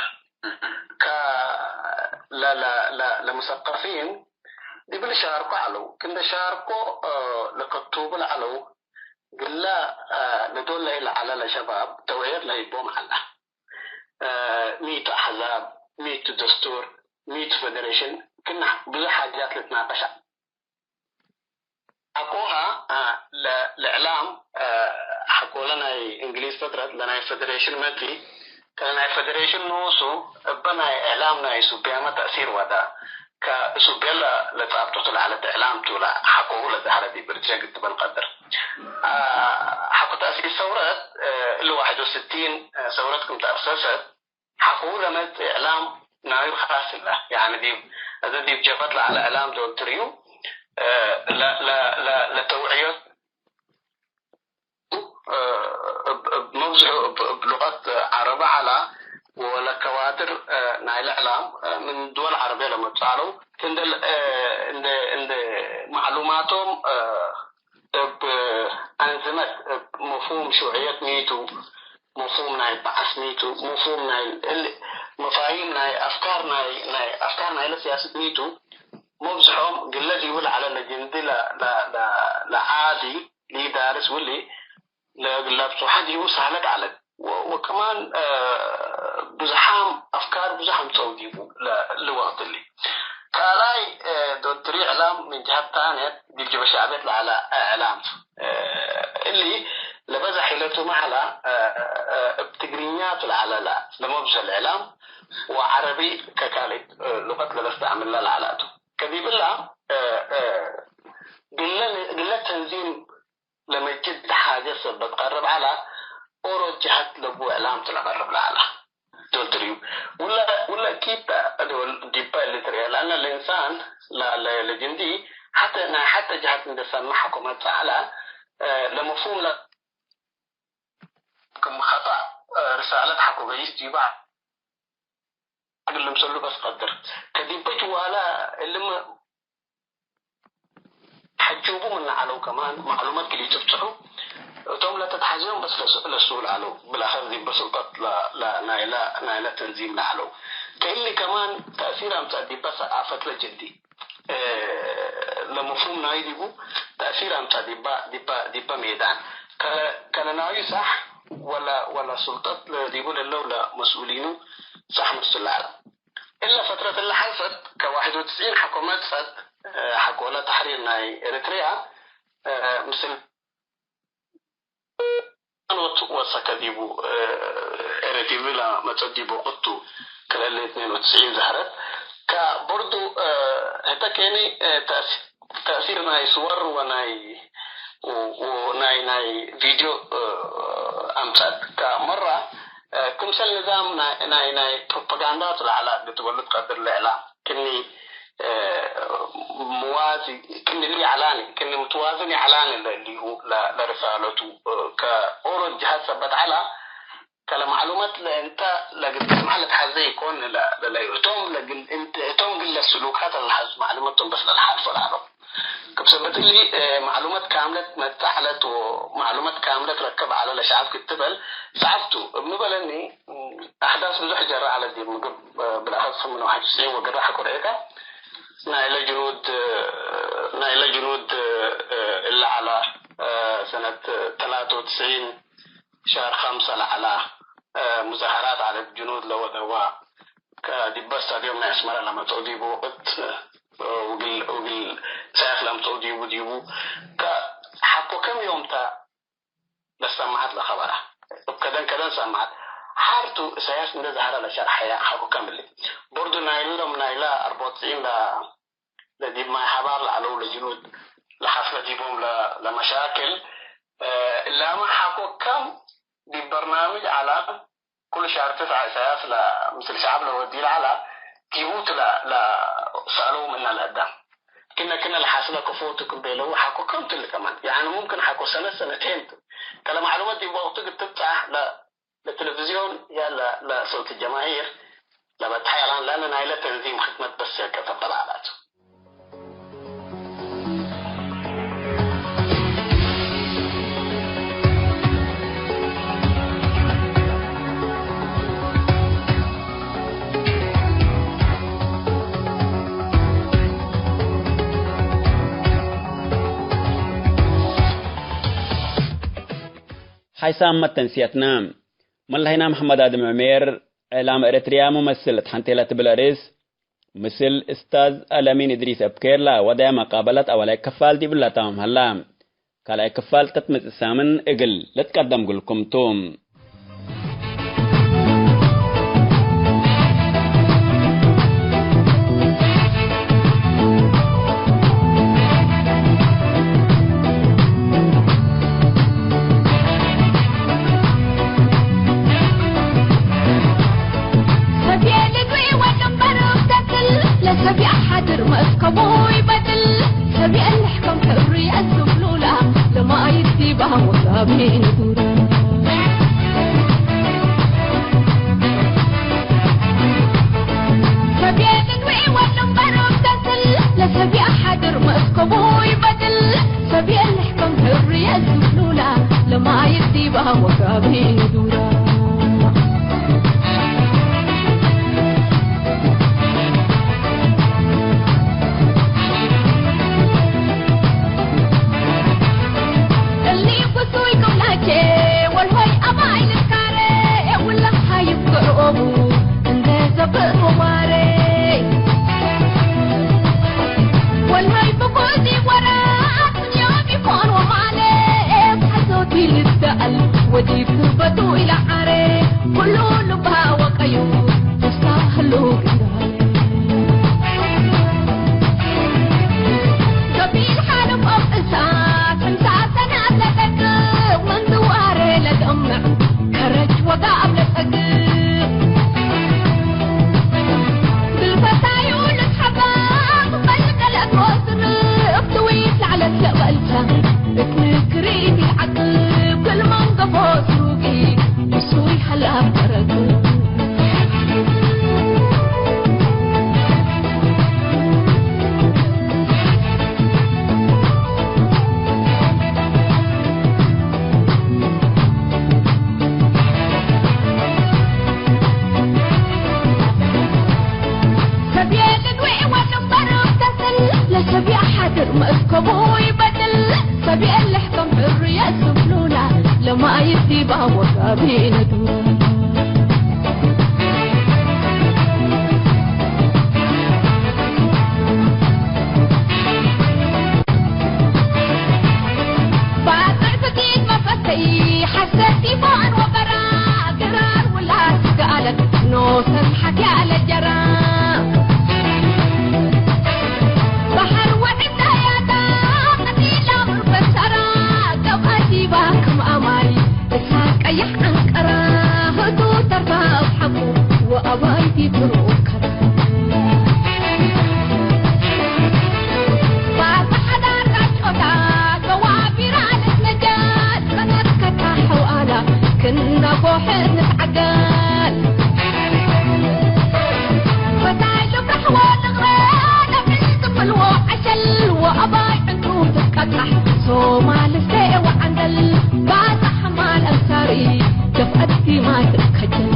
ከ-፣ ለ-፣ ለ-፣ ለ-፣ ለሙሰቀፊን ዲብ ልሻርኮ ዐለው። ክንደ ሻርኮ፣ እ፣ ለከቱቡ ለዐለው፣ ግለ፣ እ፣ ለዶል ለህለ ዐለ ለሸባብ ተውዕየት ለህይቦም ዐለ። እ፣ ሚቱ አሕዛብ፣ ሚቱ ደስቱር፣ ሚቱ ፌደሬሽን፣ ክና ብዙሕ ሓጃት ልትናቀሽ። ሐቆሃ፣ እ፣ ለ-፣ ለእዕላም፣ እ፣ ሐቆለ ናይ እንግሊዝ ፈጥረት ለናይ ፌደሬሽን መጽኢ፣ ከለ ናይ ፌደሬሽን ኖሱ እበ ናይ እዕላም ናይ ሱብያመ ተእሲር ወደ። ከእሱብየ ለ-፣ ለጻብጦቱ ለዐለት እዕላም ቱ ለሐቆሁ ለደሀለ ዲብ ኤረትርየ ግትበ ልቀድር። አ፣ ሐቆ ተእሲስ ሰውረት፣ እ፣ እሊ ዋሕድ ወስቲን፣ እ፣ ሰውረት ክም ተአሰሰት፣ ሐቆሁ ለመጽእ እዕላም ናዩ ኻስ እለ። ያኒ ዲብ፣ እዘ ዲብ ጀብሀት ለዐለ እዕላም ዶል ትርእዩ፣ እ፣ ለ-፣ ለ-፣ ለ-፣ ለተውዕዮት፣ እ፣ እብ፣ እብ መብዝሑ እብ፣ እብ ሉቀት ዐረቢ ዐላ ወለከዋድር፣ እ፣ ናይለ እዕላም፣ እ፣ ምን ድወል ዐረብየ ለመጽእ ዐለው። እንደ፣ እ፣ እንደ፣ እንደ ማዕሉማቶም፣ እ፣ እብ አንዝመት፣ እብ መፍሁም ሽውዕየት ሚቱ፣ መፍሁም ናይ በዐስ ሚቱ፣ መፍሁም ናይ እል፣ መፋሂም ናይ አፍካር ናይ፣ ናይ አፍካር ናይለ ሲያሰት ሚቱ፣ መብዝሖም ግለ ዲቡ ለዐለ ለጅንዲ ለ-፣ ለ-፣ ለ-፣ ለዓዲ ሊዳርስ ወሊ ለእግል ለብጹሐ ዲቡ ሳህለት ዐለት። ወ-፣ ወከማን፣ እ፣ ብዝሓም አፍካር ብዙሕ አምጸው ዲቡ ለ-፣ ለወቅት እሊ። ካልኣይ፣ እ፣ ዶትሪ እዕላም ምን ጀሀት ታንየት ዲብ ጀበ ሸዕብየት ለዐለ እዕላም፣ እ፣ እሊ ለበዘሕ ሒለቱ መዐላ፣ እ፣ እ፣ እብ ትግርኛ ቱ ለዐለ ለ-፣ ለመብዘሕ እዕላም ወዐረቢ ከካልእት፣ እ፣ ሉቀት ለለስተዕምለ ለዐላቱ። ከዲብላ፣ እ፣ እ፣ ግለ፣ ግለ ተንዚም ለመጅድ ሓጀት ሰበት ቀርብ ዐላ፣ ኦሮ ጀሀት ለቡ እዕላም ቱ ለቀርብ ለዐላ። ዶል ትርእዩ። ውለ፣ ውለ ኪታ ዶል ዲበ እሊ ትርኤ፣ ለአነ ልእንሳን ለ-፣ ለ-፣ ለጅንዲ ሐተ ናይ ሐተ ጀሀት እንዴ ሰመ ሐቆ መጽእ ዐላ፣ እ፣ ለመፍሁም ለ-፣ ክም ኸጠእ፣ እ፣ ርሳለት ሐቆ ገይስ ዲበ እግል ልምሰሉ በስ ቀድር። ከዲበ ጅዋለ እልም ሐጁቡ ምነ ዐለው ከማን ማዕሉማት እግል ኢትብጽሑ እቶም ለተትሐዜዮም በስ ለስ-፣ ለሱል ዐለው። ብለአኸር ዲበ ሱልጠት ለ-፣ ለ-፣ ናይለ፣ ናይለ ተንዚም ለዐለው። ከእሊ ከማን ተእሲር አምጸአ ዲበ ሰቃፈት ለጅንዲ። እ፣ ለመፍሁም ናይ ዲቡ ተእሲር አምጸአ ዲበ፣ ዲበ፣ ዲበ ሜዳን። ከ-፣ ከነናዩ ሳሕ ወለ፣ ወለ ሱልጠት ለዲቡ ለለው ለመስኡሊኑ ሳሕ መስቱ ለዐለ። እለ ፈትረት እለ ሐልፈት ከዋሕድ ወትስዒን ሐቆ መጽአት፣ ሐቆ ለተሕሪር ናይ ኤረትርያ፣ ምስል ወሰከ ዲቡ፣ ኤረቲቪ ለመጽአት ዲብ ወቅቱ፣ ክልኤ እትኔን ወትስዒን ዘህረት። ከቦርዱ፣ ህተ ኬኒ፣ ተእስ-፣ ተእሲር ናይ ስወር ወናይ፣ ወ-፣ ወናይ፣ ናይ ቪድዮ፣ አምጸአት። ከመራ፣ ክምሰል ንዛም ናይ፣ ናይ፣ ናይ ፕሮፓጋንዳ ቱ ለዐለ እግል ትበሉ ትቀድር ለእላ። ክኒ፣ እ፣ ምዋዚ፣ ክኒ ሊ ይዐላኒ፣ ክኒ ምትዋዝን ይዐላኒ ለእሊሁ ለ-፣ ለርሳለቱ፣ እ፣ ከኦሮት ጀሀት ሰበት ዐላ፣ ከለማዕሉመት ለእንተ ለግል ትስመዕ ለትሐዜ ኢኮን፣ ለ-፣ ለ-፣ ለ-፣ እቶም ለግል እንተ፣ እቶም ግለ ስሉካት ለልሐዙ ማዕሉመት ቶም በስ ለልሓልፎ ለዐለው። ክም ሰበት እሊ፣ እ፣ ማዕሉመት ካምለት መጽእ ዐለት ወማዕሉመት ካምለት ረክብ ዐለ ለሸዐብ ክትበል ሰዐብቱ። እብ ሚ በለኒ፣ አሕዳስ ብዙሕ ጀረ ዐለ ዲብ ምግብ፣ ብለአኸስ ምን ወሐድ ወትስዒን ወገረ ሐቆ ረኤከ። ናይለ ጅኑድ፣ ናይለ ጅኑድ እለ ዐለ፣ ሰነት ተላተ ወትስዒን ሻር ኸምሰ ለዐለ ሙዛሀራት ዐለ ጅኑድ ለወደዋ። ከዲበ ስታድዮም ናይ አስመረ ለመጽኦ ዲቡ ወቅት፣ ወግል፣ ወግል ሰያፍ ለምጽኦ ዲቡ፣ ዲቡ ከሐቆ ከም ዮም ተ ለሰማዐት ለኸበራ። እብ ከደን ከደን ሰማዐት። ሐርቱ እሳያስ እንዴ ዘሀረ ለሸርሐየ ሐቆ ከም እሊ። ቦርዱ ናይሎም ናይለ አርበዕ ወትስዒን ለ-፣ ለዲብ ማይ ሐባር ለዐለው ለጅኑድ ለሐፍለ ዲቦም ለ-፣ ለመሻክል፣ እ፣ እላመ ሐቆ ከም ዲብ በርናምጅ ዐለ። ኩሉ ሻር ትስዐ እሳያስ ለምስል ሸዐብ ለወድዩ ለዐለ ዲቡ ቱ ለ-፣ ለሰአለው ምነ ለአዳም። ክነ ክነ ለሐስለ ከፎ ቱ ክም ቤለው ሐቆ ከም ቱ እሊ ከማን። ያዕኒ ሙምክን ሐቆ ሰነት ሰነቴን ቱ። ከለማዕሉመት ዲብ ወቅቱ እግል ትብጻሕ ለ-፣ ለቴሌቪዝዮን ያ ለ-፣ ለሰውት ጀማሂር ለበጽሐ ያላን ለአነ ናይለ ተንዚም ክድመት በስ ያቀ ተበላላት። ሓይሳም መተንስየትነ። መለሀይና መሐመድ አድም ዕሜር፣ እዕላም ኤረትርያ ሙመስል እት ሐንቴ ለትብል አርእስ፣ ምስል እስታዝ አለሚን እድሪስ እብ ኬርላ ወደየ መቃበለት አወላይ ክፋል ዲብላ ተማም ሀላ። ካልኣይ ክፋል ተትመጽእ ሳምን እግል ልትቀደም እግልኩም ቱ። ሰብየ ልግቢ ወድንበር እብ ተክል፣ ለሰብየ ሓድር መእስከቡ ይበድል። ሰብየ ፋህም ወሳቢ ንዱረ። ሰብየ ልድዌ ወልም በርብ ተስል፣ ለሰብየ ሓድር መስከቡ ይበድል። ሰብየ ልሕከም ሕርየት ዝብሉላ፣ ለማይት ዲባ ወሳቢ ንዱረ። እሊ ፍሱይ ክም ላቼ ወልሆይ አባይ ልትካሬ፣ ውላሃ ይብቅዕ ኦቡ እንዴ ዘብጥ ወማሬ። ወልሆይ ብቡዚ ወራት ዮም ይኮን ወማሌ፣ ሐዞቲ ልትሰአል ወዲብ ትርበቱ ኢለዓሬ፣ ኩሉ ልባ ወቀዩ ተስታህሉ ግንዳሌ። ገቢል ሓልፍ ኦም እሳት፣ ሕምሳ ሰናት ለጠቅብ፣ ምን ዝዋሬ ለደምዕ፣ ከረጅ ወጋብ ለጸግብ። ግልፈታዩ ልትሐባብ፣ በልቀለት ወስር፣ እብ ትዊት ለዐለት ለበልታ፣ እት ንክሪት ይዓቅብ፣ ክል መንገፎ ስሩቂ፣ እሱ ይሐላብ ተረቱ። ሰብየ ልድዌ ወድንበር እብ ተስል፣ ለሰብየ ሓድር መስከቡ ይበድል። ሰብየ ልሕከም ሕርየት ስብሉላ፣ ለማይት ዲባ ወጋቢ ነዱ። ባጽዕ ፍቲት መፈተይ ሐሰት ቲፎን ወበራ፣ ግራር ውላድ ስጋለት ኖሰን ሐትያ ለጀራ። በሐር ወዕዳያታ ቀቲላ ምርበሰራ፣ ገብአ ዲባ ክም አማይ እሳ ቀይሕ ዐንቀራ፣ ህቱ ተርፋ እብ ሐቁ ወአባይ ዲብ ትሩከራ። ባጽዕ ሐዳር ራጮታ፣ ገዋቢራ ልትነጃል፣ በነትከታ ሐውአላ፣ ክና ጎሐ ንትዐገል። ፈታይ ልፍረሕ ወንግረ፣ ለምን ትብል ወዐሸል፣ ወአባይ ዕንቱ ትትቀጣሕ፣ ሶማል እስቴ ወዐንደል፣ ባጽዕ ሐማል አንሳሪ፣ ደፍዐት ዲማ ትትከጀል።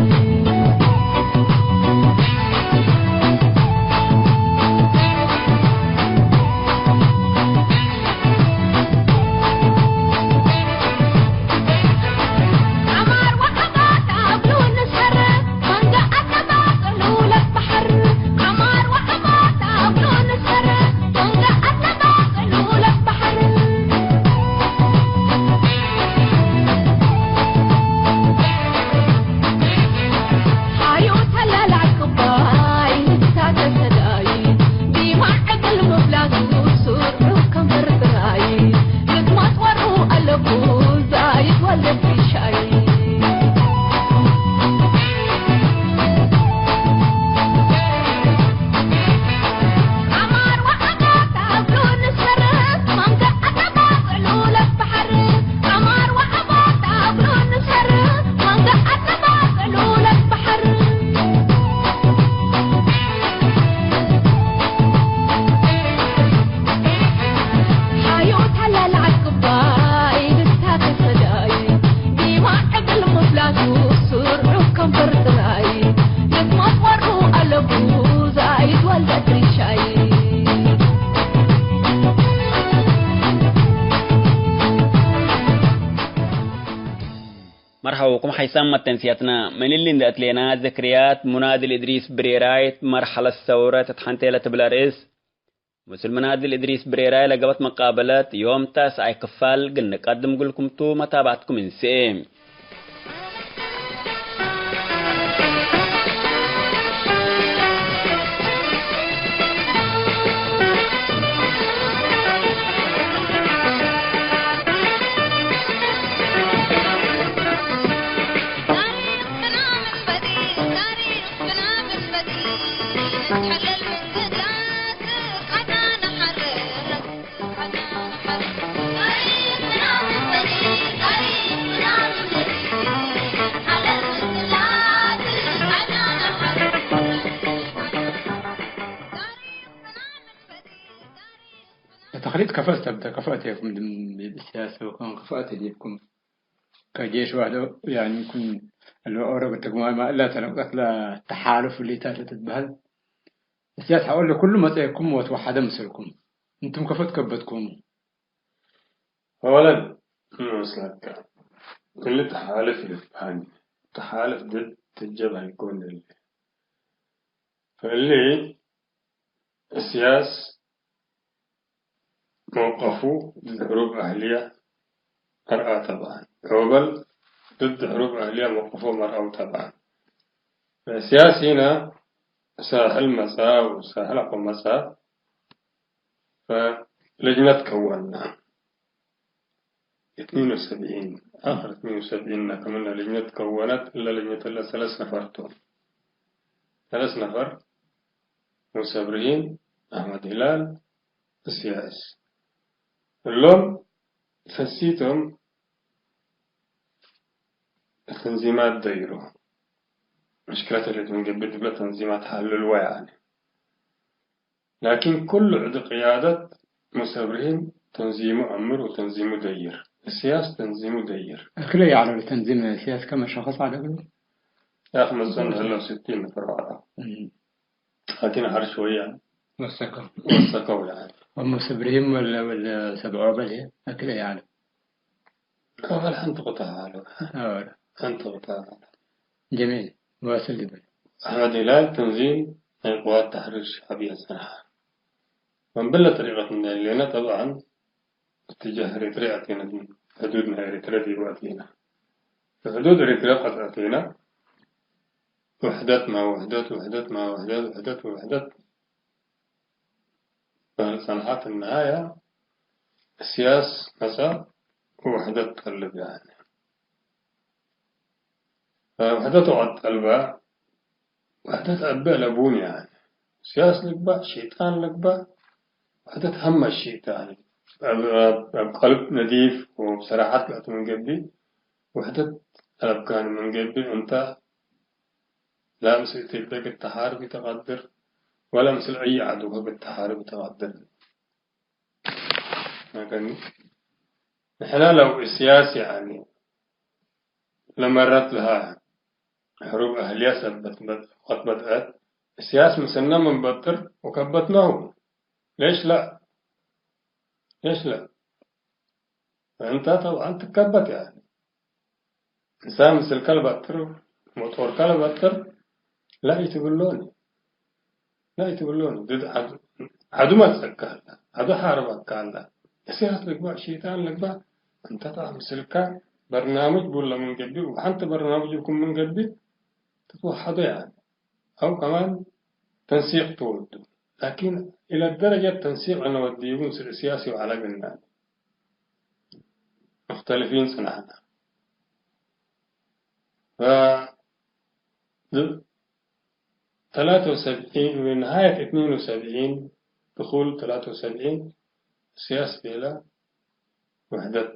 መርሐውኩም ሓይሳም መተንስያትና። ምን እሊ እንዴ አትሌና፣ ዝክርያት ሙናድል እድሪስ ብሬራይት መርሐለት ሰውረት እት ሐንቴ ለትብል አርእስ፣ ምስል ሙናድል እድሪስ ብሬራይ ለገበት መቃበለት ዮም ተስዓይ ክፋል እግል ንቀድም እግልኩም ቱ፣ መታብዐትኩም እንስኤ። ክሊት ከፈት ተብተ፣ ከፈት የኩም ድም ሲያሰ ወከም ከፈት ዲብኩም ከጄሽ ዋዶ፣ ያኒ፣ ኩን ለኦሮ በተግማማ እላ ተነቁጠት ለተሓሉፍ ሊታት ለትትበህል። ሲያስ ሐወል ለኩሉ መጸየኩም ወትወሐደ ምስልኩም። እንቱም ከፈት ከበትኩም። አወለን፣ ምን መስለከ? እሊ ተሓልፍ ልትበህል፣ ተሓልፍ ድድ ትጀብ አይኮን እሊ። ፈእሊ እስያስ መውቀፉ ድድ ሕሩብ አህልየ አርአ ተብአን። ዖበል ድድ ሕሩብ አህልየ መውቀፎም አርአው ተብአን። እስያስ ህነ ሳሕል መጽአ ወሳሕል አኮ መጽአ፣ ፈለጅነት ከወና። እትኒን ወሰብዒን፣ አክር እትኒን ወሰብዒን ከምነ ለጅነት ከወነት። እለ ለጅነት እለ ሰለስ ነፈር ቶም። ሰለስ ነፈር፣ ሙሰ እብርሂም፣ አሕመድ ሂላል፣ እስያስ። እሎም ሰሲቶም ተንዚማት ደይሮ። ምሽክለት ህሌት ምን ገብእ ድብለ ተንዚማት ሐልልወ ያኒ። ላኪን ኩሉ ዕድ ቅያደት ሙሰ እብርሂም ተንዚሙ አምር ወተንዚሙ ደይር። እስያስ ተንዚሙ ደይር። እክለ ያዕለሉ ተንዚም እስያስ ከመ ሸኸስ ዐለ እግሉ። ያክ መጸን ህለው ስቲን ነፈር በዕዳ። እም። ላኪን ሐር ሸወያ ወሰከው። ወሰከው ያኒ። ወሙሰ እብርሂም ወለ፣ ወለ ሰብ ዖበል እክለ ያዕለ። ዖበል ሐንቲ ቁታ አሉ። አዎ። ሐንቲ ቁታ። ጀሚል፣ ዋስል ልብል። አሕመድ ሂላል ተንዚም ናይ ቅዋት ተሕሪር ሸዕብየ ጸንሐ። ወምን ብለ ጠሪቀት እንዴ ሌነ፣ ጠብዓን፣ እትጃህ ኤሪትርየ አቴነ፣ ሕዱድ ናይ ኤሪትርየ ዲቡ አቴነ። ሕዱድ ኤሪትርየ ቀድ አቴነ፣ ውሕደት ማ ውሕደት፣ ውሕደት ማ ውሕደት፣ ውሕደት ወውሕደት በህል ጸንሐት። እነሃያ እስያስ መጸ ወውሕደት ጠልብ ያኒ። ውሕደት ወቀት ጠልበ፣ ውሕደት አበ ለቡን ያኒ። እስያስ ልግበእ፣ ሸይጣን ልግበእ፣ ውሕደት ሀመ ሺ ተ ያኒ። እብ፣ እብ፣ እብ ቀልብ ነዲፍ ወብሰራሐት ለአቱ ምን ገብእ፣ ውሕደት ጠለብካኒ ምን ገብእ፣ እንተ ላ ምስል ኢትዮጵያ እግል ተሓርብ ኢተቀድር፣ ወላ ምስል አይ ዐዱ እግል ተሓርብ ኢተቀድር። ላኪን ንሕና ለው እስያስ፣ ያኒ፣ ለመረት ለሃ ሕሩብ አህልየ ሰበት በድ-፣ ወቅት በድአት፣ እስያስ ምስልነ ምን በጥር ወከበትናሁ። ሌሽ ላ? ሌሽ ላ? እንተ ጠብዓን ትከበት፣ ያኒ። እንሳን ምስልከ ለበጥር፣ ሞጦርከ ለበጥር፣ ላ ኢትብሎኒ። ላ ኢትብሎኒ። ድድ ዐዱ፣ ዐዱ መጽአካ አለ፣ ዐዱ ሓርበካ አለ። እስያስ ልግባእ፣ ሸይጣን ልግባእ፣ እንተ ተ ምስልከ በርናምጅ ቡለ ምን ገብእ፣ ወሐንቲ በርናምጅ እኩም ምን ገብእ ትትወሐዶ፣ ያኒ። አው ከማን ተንሲቅ ትወዱ። ላኪን፣ ኢለ ደረጀት ተንሲቅ ለነወድዩ ምስል እስያስ ወዐለ ግና ሙክተልፊን ጽናሕና። ፈ-፣ ተላተ ወሰብዒን፣ ምን ነሃየት እትኒን ወሰብዒን፣ ድኹል ተላተ ወሰብዒን፣ እስያስ ቤለ፣ ውሕደት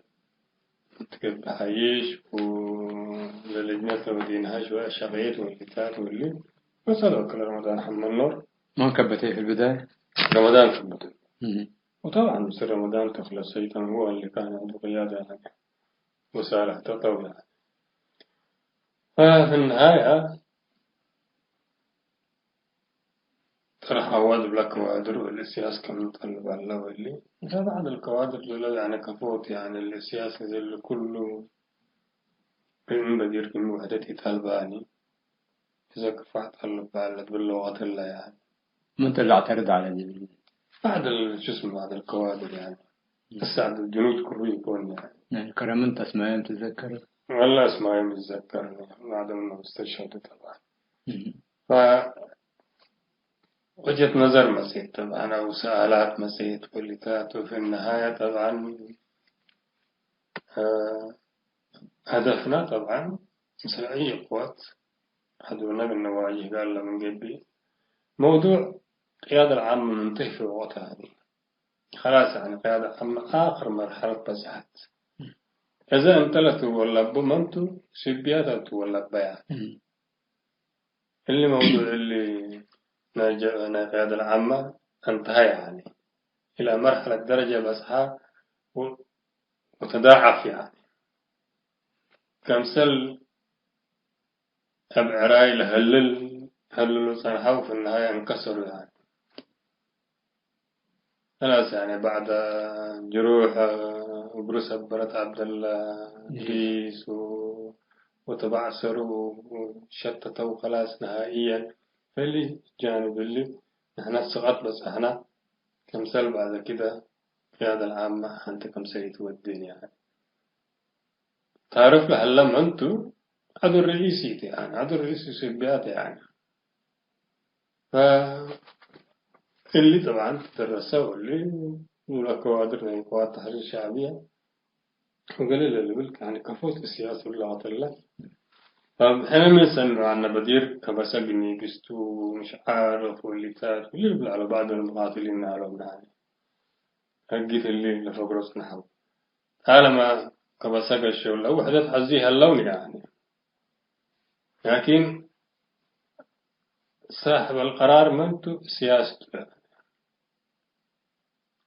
ትገብእ ሐይሽ፣ ወለልጅነት ለወዴንሃ ሽወ ሸቅየት ወሊታት ወሊ፣ መሰለ ወክለ ረመዳን ሐመድ ኖር። ማን ከበተ ፊ ልብዳየ? ረመዳን ከበተ። እህ። ወጠብዓን ምስል ረመዳን ተክለ ሰይጠን ሁወ እሊ ካን ዐንዱ ቅያደ ያኒ ወሳልሕ ተጠው ያኒ። ፈፊ ነሃየ፣ ጠርሐወ እብለ ከዋድር ወእሊ እስያስ ከም ጠልብ ዐለ ወእሊ፣ እንተ በዕድ አልከዋድር ለለ ያኒ ከፎት፣ ያኒ እሊ እስያስ እሊ ኩሉ ምን በዲር ክም ውሕደት ኢጠልባኒ፣ እዘ ክፋሕ ጠልብ ዐለ ትብል ወቅት እለ፣ ያኒ። ምን ተ ለአዕተርድ ዐለ ዲብ? በዕድ ሸስሙ በዕድ አልከዋድር፣ ያኒ። እሳዕድ ጅኑድ ክሩ ኢኮን፣ ያኒ። ያኒ ከረምን ተስማየም ትዘከር? ወላ እስማየም ይዘከር፣ በዕድ ምነ ሙስተሽሀዱ ጠብዓን። እህ። ፈ-፣ ወጀት ነዘር መጽአት ጠብዓን፣ አው ሰአላት መጽአት ወሊታት፣ ወፊ ነሃየ ጠብዓን፣ አ፣ ሀደፍና ጠብዓን ምስል አይ ቅወት ሐዱነ እግል ነዋጅህ ጋር ለምን ገብእ፣ መውዱዕ ቅያደ ለዓመ ምንተሂ ፊ ወቅት ያኒ። ከላስ ያኒ ቅያደ ዓመ አክር መርሐለት በጽሐት። እዘ እንተ ለትወለቡ መንቱ ስብያት አትወለበያ። እም። እሊ መውዱዕ እሊ ናይ ጀ-፣ ናይ ቅያደት ዓመ እንተሀ፣ ያኒ፣ إلى مرحلة درجة በጽሐ ወ-፣ ወተዳዐፍ፣ ያኒ፣ ከምሰል እብ ዕራይ ለሀልል፣ ሀልሉ ጸንሐው፣ في النهاية انكسروا፣ ያኒ። خلاص، يعني، بعد جروح እግሩ ሰበረት ዐብደላ እድሪስ ወ-፣ ወተባዕሰሩ ወሸተተው፣ خلاص نهائيا። ፈሊ ጃንብ እሊ ንሕነ ስቀጥ በጽሐና፣ ከምሰል بعد كده ቅያደ ለዓመ ሐንተ ክምሰል ኢትወዴን፣ ያኒ። ታርፍ ለሀለ መንቱ ዐዱ ርኢሲ ቲ፣ ያኒ፣ ዐዱ ርኢስ ኢትዮጵያ ቲ፣ ያኒ። ፈእሊ ጠብዓን ትደረሰ ወእሊ ለከዋድር ናይ ቅዋት ተሕሪር ሸዕብየ ወገሌ ለልብል፣ ያኒ፣ ከፎት ስያስ ለወተለ። ፈሕነ ምን ሰምዕ አነ በዲር ከበሰ ግኒግስቱ ምሽ ዓርፍ ወሊታት ወሊ ልብል ዐለው፣ بعض المقاتلين አለውም፣ ያኒ፣ ህጊት እሊ ለፈግሮ ጽንሐው። ጣለማ ከበሰ ገሸው ለውሕደት ሐዚ ሀለውን፣ ያኒ። ላኪን ሳሕብ አልቀራር መንቱ ስያስቱ፣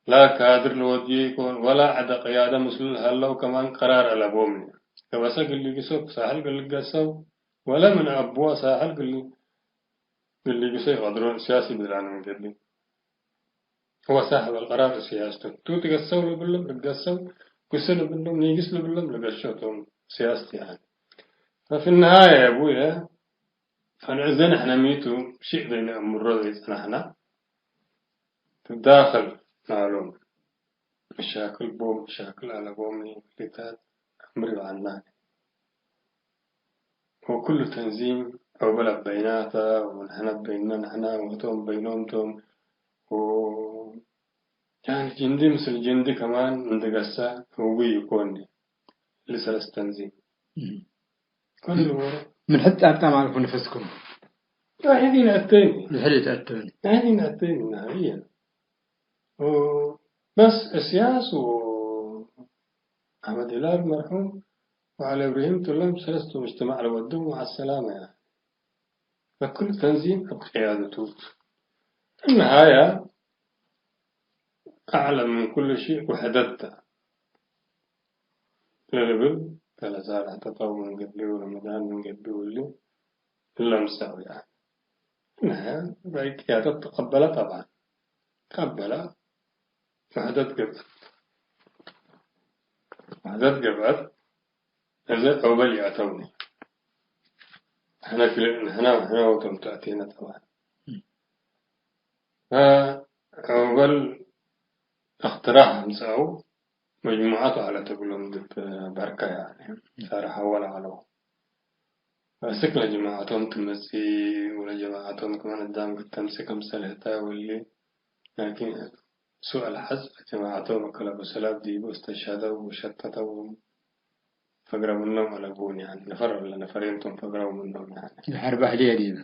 ላ ካድር ለወድዮ ኢኮን፣ ወላ ዐደ ቅያደ ምስሉ ለሀለው ከማን ቀራር አለቦም። ከበሰ ግሊግሶ ሳሕል ግልገሰው፣ ወለ ምን አቡዋ ሳሕል ግሊ-፣ ግሊግሶ ይቀድሮን፣ ስያሲ ብላን ምን ገቢ። هو صاحب القرار السياسي ቱ። ቱ ትገሰው ልብሎም ልገሰው፣ ግሱ ልብሎም ኒግስ ልብሎም ልገሾ ቶም ሲያስት፣ ያኒ። ففي النهاية يا أبويا፣ ፈንዕዘ ንሕነ ሚቱ ሽእ ዘይነአምሮ ዘይጸናሕና፣ ትዳኸል ናሎም መሻክል ቦም፣ መሻክል አለቦም፣ ሊታት አምሪ በዐልናኒ። ወኩሉ ተንዚም ዑበለ በይናተ፣ ወንሕነ በይንነ ንሕነ፣ ወህቶም በይኖም ቶም፣ ወ-፣ ያኒ ጅንዲ ምስል ጅንዲ ከማን እንድገሰ ህጉይ ኢኮን። እሊ ሰለስ ተንዚም እም። ኩሉ ምን ሕድ ጻብጣም አልፉ ንፍስኩም። አሕዲን አተኒ። ድሕሪት አተኒ። አሕዲን አተኒ ናህየ። ወበስ እስያስ ወአሕመድ ሂላል መርሑም ወዐሊ እብራሂም ቱለም ሰለስቱ ምጅትማዕ ለወድም ወዐሰላመ፣ ያኒ። ለክሉ ተንዚም እብ ቅያደቱ። እነሃያ አዕለ ምን ኩሉ ሺእ ውሕደት ተ። ለልብል፣ ከለሳልሕ ተጠው ምን ገብእ ወረመዳን ምን ገብእ ወሊ እለ ምሰል፣ ያኒ። እነሀ ረአይ ቅያደት ተቀበለ፣ ጠብዓን ቀበለ፣ ውሕደት ገብአት። ውሕደት ገብአት፣ እዘ ዑበል ይአተውኒ። ንሕነ ክል-፣ ንሕነ፣ ንሕነ ወቶም ተአቴነ፣ ጠብዓን። ፈዑበል እክትራህ አምጽአው፣ መጅሙዓት ዐለት እግሎም ዲብ በርከ፣ ያኒ፣ ሰርሐወ ለዐለው። አስክ ለጀማዐቶም ትመጽእ ወለጀማዐቶም ክመ አዳም ክተምጽእ ክምሰል ህተ ወሊ። ላኪን ሱእ አልሐዝ ለጀማዐቶም እክለ አቡ ሰላብ ዲቡ እስተሽሀደው ወሸተተው ፈግረ ምኖም አለቡን፣ ያኒ፣ ነፈር ለነፈሬን ቶም ፈግረው ምኖም፣ ያኒ። ለሐርብ አህልየ ዲበ።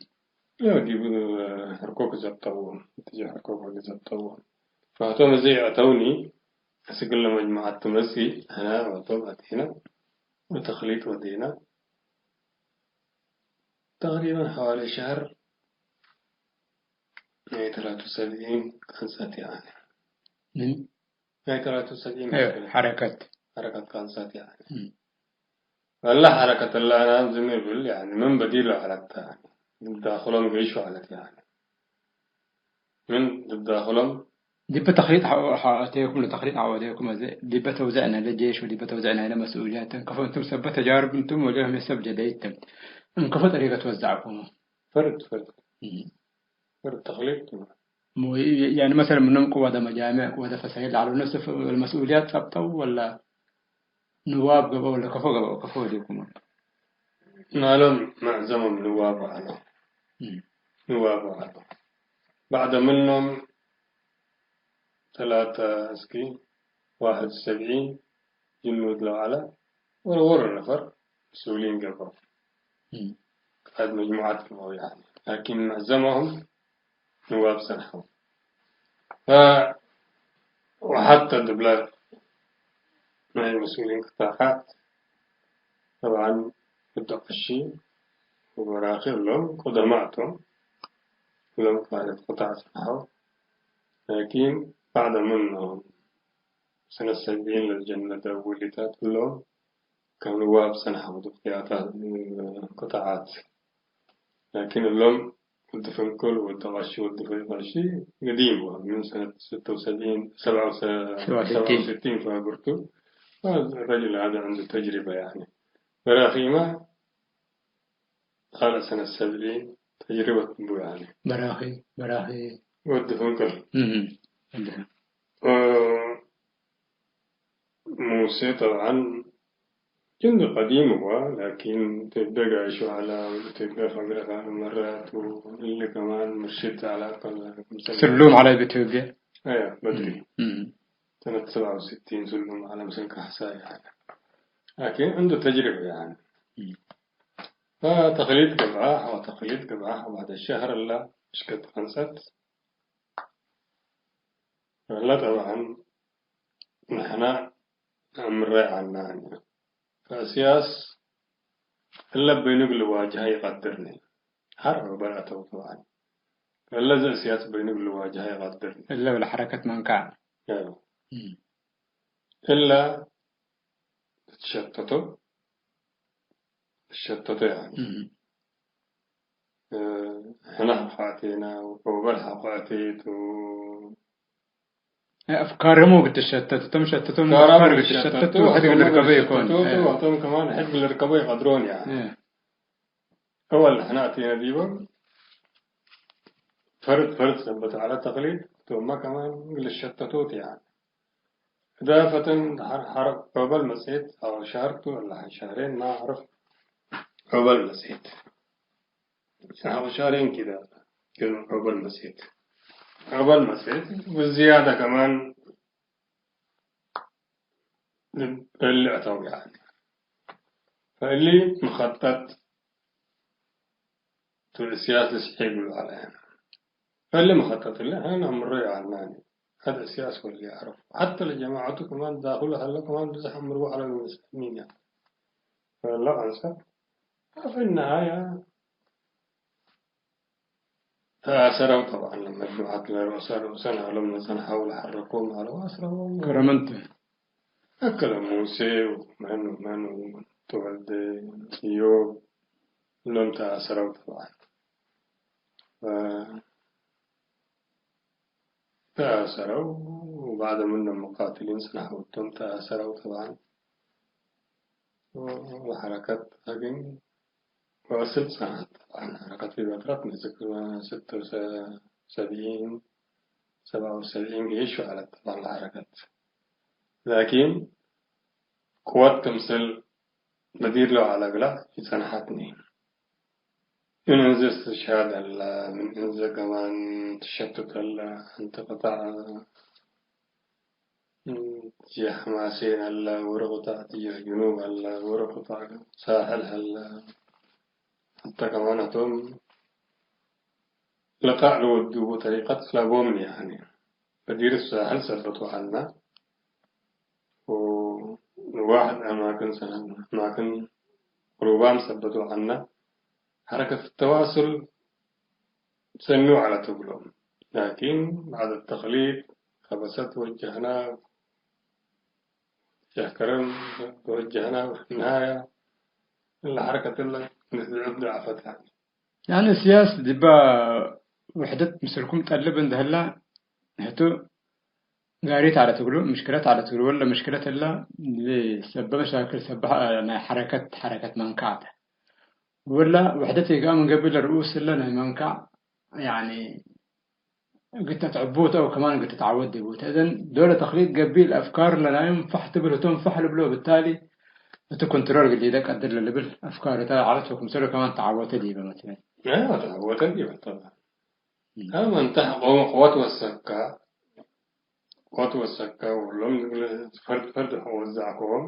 ያው ዲቡ ሕርኮክ ዘብጠዎም፣ እትጀ ሕርኮክ ወዲ ዘብጠዎም። ፈህቶም እዜ አተውኒ፣ አስክ ለመጅሙዓት ትመጽእ፣ አነ ወቶም አቴነ፣ ወተክሊጥ ወዴነ። ተቅሪበን ሐዋሌ ሸህር ናይ ተላቱ ሰብዒን ቀንጸት፣ ያኒ። ምን? ናይ ተላቱ ሰብዒን አዮ፣ ቀንጸት። ሐረከት። ሐረከት ቀንጸት፣ ያኒ። እም። ወላ ሐረከት እለ አናም ዝም ይብል፣ ያኒ፣ ምን በዲሎ ዐለት፣ ያኒ። ዳክሎም ገይሾ ዐለት፣ ያኒ። ምን ዳክሎም ዲበ ተክሊጥ ሐ-፣ ሐ-፣ አተይኩም ለተክሊጥ ዐወደይኩም፣ አዜ ዲበ ተውዘዕነ ለጄሽ ወዲበ ተውዘዕነ ለመስኡልያት፣ እንከፎ እንቱም ሰበት ተጃርብ እንቱም ወሌሆም የሰብ ጀደይት፣ እንከፎ ጠሪቀት ወዘዕኩሙ። ፈርድ፣ ፈርድ። እም። ፈርድ ተክሊጥ። ሙ-፣ ያኒ መሰለን ምኖም ቅዋደ መጃምዕ፣ ቅዋደ ፈሳይል ለዐለው ነፍስ ፍ-፣ መስኡልያት ጸብጠው ወላ ንዋብ ገብአው ወለ ከፎ ገብአው፣ ከፎ ወዴኩም። ናሎም መዕዘሞም ንዋብ ወዐለው። እም። ንዋብ ወዐለው። ባዕደ ምኖም ተላተ እስኪ ዋሕድ ወሰብዒን ጅኑድ ለውዐለ ወረ ወሮ ነፈር መስኡሊን ገብአው። እም። ቃእድ መጅሙዓት ገብአው፣ ያኒ። ላኪን መዕዘመሁም ንዋብ ጸንሐው። ፈ-፣ ወሐተ ድብለ ናይ መስኡሊን ቅጣዓት፣ ጠብዓን፣ እት ዐሺ ወበራኪ እሎም ቁደማእ ቶም፣ እሎም ቃእደት ቅጣዕ ጸንሐው። ላኪን ባዕደ ምኖ ሰነት ሰብዒን ለልጀነ ለደውሊታት እሎም ከም ንዋብ ጸንሐው ዱቅያታት ቅጣዓት። ላኪን እሎም ወዲ ፍንቅል፣ ወዲ ቀሺ፣ ወዲ ፈይ ቀሺ ገዲም ወ ምን ሰነት ስተ ወሰብዒን፣ ሰብዓ ወሰ-፣ ሰብዓ ወስቲን። ሰብዓ ወስቲን ፋግርቱ። ረጅል ሀደ ዐንዱ ተጅሪበ ያኒ። በራኺማ ካልእ ሰነት ሰብዒን ተጅሪበት ቡ ያኒ። በራኺ፣ በራኺ። ወዲ ፍንቅል። እህ፣ እንደ እ፣ ሙሴ ጠብዓን ጅንዲ ቀዲም እወ፣ ላኪን ኢትዮጵያ ጋይሾ ዐለ፣ ወኢትዮጵያ ፈግረ ካልእ መራት፣ ወእሊ ከማን ምርሽድ ዐለ፣ ክምሰል ስሉም ዐለ ብኢትዮጵያ። አያ፣ በድሪ። እም። ሰነት ሰብዓ ወስቲን ስሉም ዐለ፣ ምሰል ካሕሳይ ዐለ። ላኪን ዐንዱ ተጅሪበ ያኒ። እም። ፈተክሊት ገብአ፣ ሐዋ ተክሊት ገብአ፣ ሐዋ ሸህር እለ እሽከት ቀንጸት። እለ ጠብዓን ንሕና ነአምሬ ዐልነ። ፈእስያስ እለ በይኑ እግል ልዋጅሀ ኢቀድርኒ። ሐር ዑበል አተው ጠብዓን። እለ ዘእስያስ በይኑ እግል ልዋጅሀ ኢቀድርኒ። እለ ወለሐረከት መንካዕ። አዎ። እም። እለ ትሸተቶ፣ ትሸተቶ ያኒ። እም። እ፣ ሕነ ሐቆ አቴነ ወዕበል ሐቆ አቴት ው-፣ አፍካርህም ወግድ ትሸተት፣ እቶም ሸተቶም አፍካርም አፍካር ግድ ትሸተቱ፣ ትሸተቱ፣ ወሕድ ወቶም ልርከበ ይኮን። ትሸተቱ፣ እ። ወቶም ከማን ሕድ ልርከበ ይቀድሮን ያኒ። እ። እወል ሕነ አቴነ ዲቦም ፈርድ ፈርድ ሰበት ዐለ ተክሊት፣ እቶምመ ከማን ልሸተቶት ያኒ። እዳፈተን ሐር-፣ ሐር-፣ ዑበል መጽሔት አው ሸህርቱ ወላ ሸህሬን ማ አዕርፍ። ዑበል መጽሔት አው ሸህሬን ኪደ ግን ዑበል መጽሔት። ዑበል መጽሔት ብዝያደ ከማን እሊ አተው ያኒ። ፈእሊ መኸጠጥ ቱ እስያስ ልስሒብ ይብሉ ዐለ። ፈእሊ መኸጠጥ እሊ አነ አምሮ ይዐልናኒ። ሀድ እስያስ ወሊ አዕረፍ። ሐተ ለጀማዐቱ ከማን ዳክሉ ሀለ ከማን ብዝሕ አምርዎ ዐለ ለልሙስሊሚን ያ። ፈእለ አንሰር ፊ ነሃያ ተአሰረው ጠብዓን ለመጅሙዐት ለረኡሰ ረኡሰን ዐሎም ለጸንሐው ለሐረኮም ዐለው አስረዎም። ከረመንተ። አከለ ሙሴ ወመን ወመን ወመን ተወልደ ኢዮብ እሎም ተአሰረው ጠብዓን። እ፣ ተአሰረው ወባዕደ ምኖም ሙቃትሊን ጸንሐው እቶም ተአሰረው ጠብዓን። ወሐረከት አግኝ ወአስል ጸንሐት። ጠብዓን ሐረከት ዲብ ፈትረት ምን ስክ-፣ ስት ወሰብዒን፣ ሰብዓ ወሰብዒን ገይሽ ወዐለት ጠብዓን ለሐረከት። ላኪን ቅወት ክምሰል በዲር ለወዐለ እግላ ኢጸንሐትኒ። ምን እንዘ እስትሽሃድ ሀለ፣ ምን እንዘ ከማን ተሸቱት ሀለ፣ አንቲ ቅጣዕ ትጀህ ሐማሴን ሀለ፣ ወረ ቅጣዕ ትጀህ ጅኑብ ሀለ፣ ወረ ቅጣዕ ሳሕል ሀለ። ሐተ ከማን ህቶም ልቃእ ለወዱቡ ጠሪቀት ለቦም ያኒ። በዲር ሳሕል ሰበት ወዐልነ፣ ወዋሕድ አማክን ሰ-፣ አማክን ሩባም ሰበት ወዐልነ። ሐረከት ተዋሱል ሰኒ ወዐለት እግሎም። ላኪን፣ ባዕድ ተክሊጥ፣ ከበሰት ወጀህና፣ ሸህ ከረም ወጀህና፣ ነሃያ፣ እለ ሐረከት እለ ንትድዕፍ ደዐፈት ያኒ። ያኒ እስያስ ዲባ ውሕደት ምስልኩም ጠልብ እንደ ህላ፣ ህቱ ጋሪት ዐለት እግሉ፣ ምሽክለት ዐለት እግሉ፣ ወለ ምሽክለት እላ፣ ሰበ መሻክል ሰበ ናይ ሐረከት፣ ሐረከት መንካዕተ። ወላ ውሕደት ኢገአ ምን ገቢል ለርኡስ እለ ናይ መንካዕ፣ ያኒ፣ እግል ተትዕቡተ አው ከማን እግል ትትዓወት ዲቡተ። እዘን ዶለ ተክሊጥ ገቢል አፍካር ለናዩም ፈሕ ትብል ህቶም ፈሕ ልብሎ፣ ብታሊ እቱ ኮንትሮል እግል ሊደ ቀድር ለልብል አፍካር እተ ዐለት ወክምሰሉ ከማን ተዓወተ ዲበ መስለን። አዎ፣ ተዓወተ ዲበ ጠብዓን። እም። አመ እንተ ሐቆመ ቅወት ወሰካ፣ ቅወት ወሰካ ወሎም እግል ፈርድ ፈርድ ወዘዕኮም፣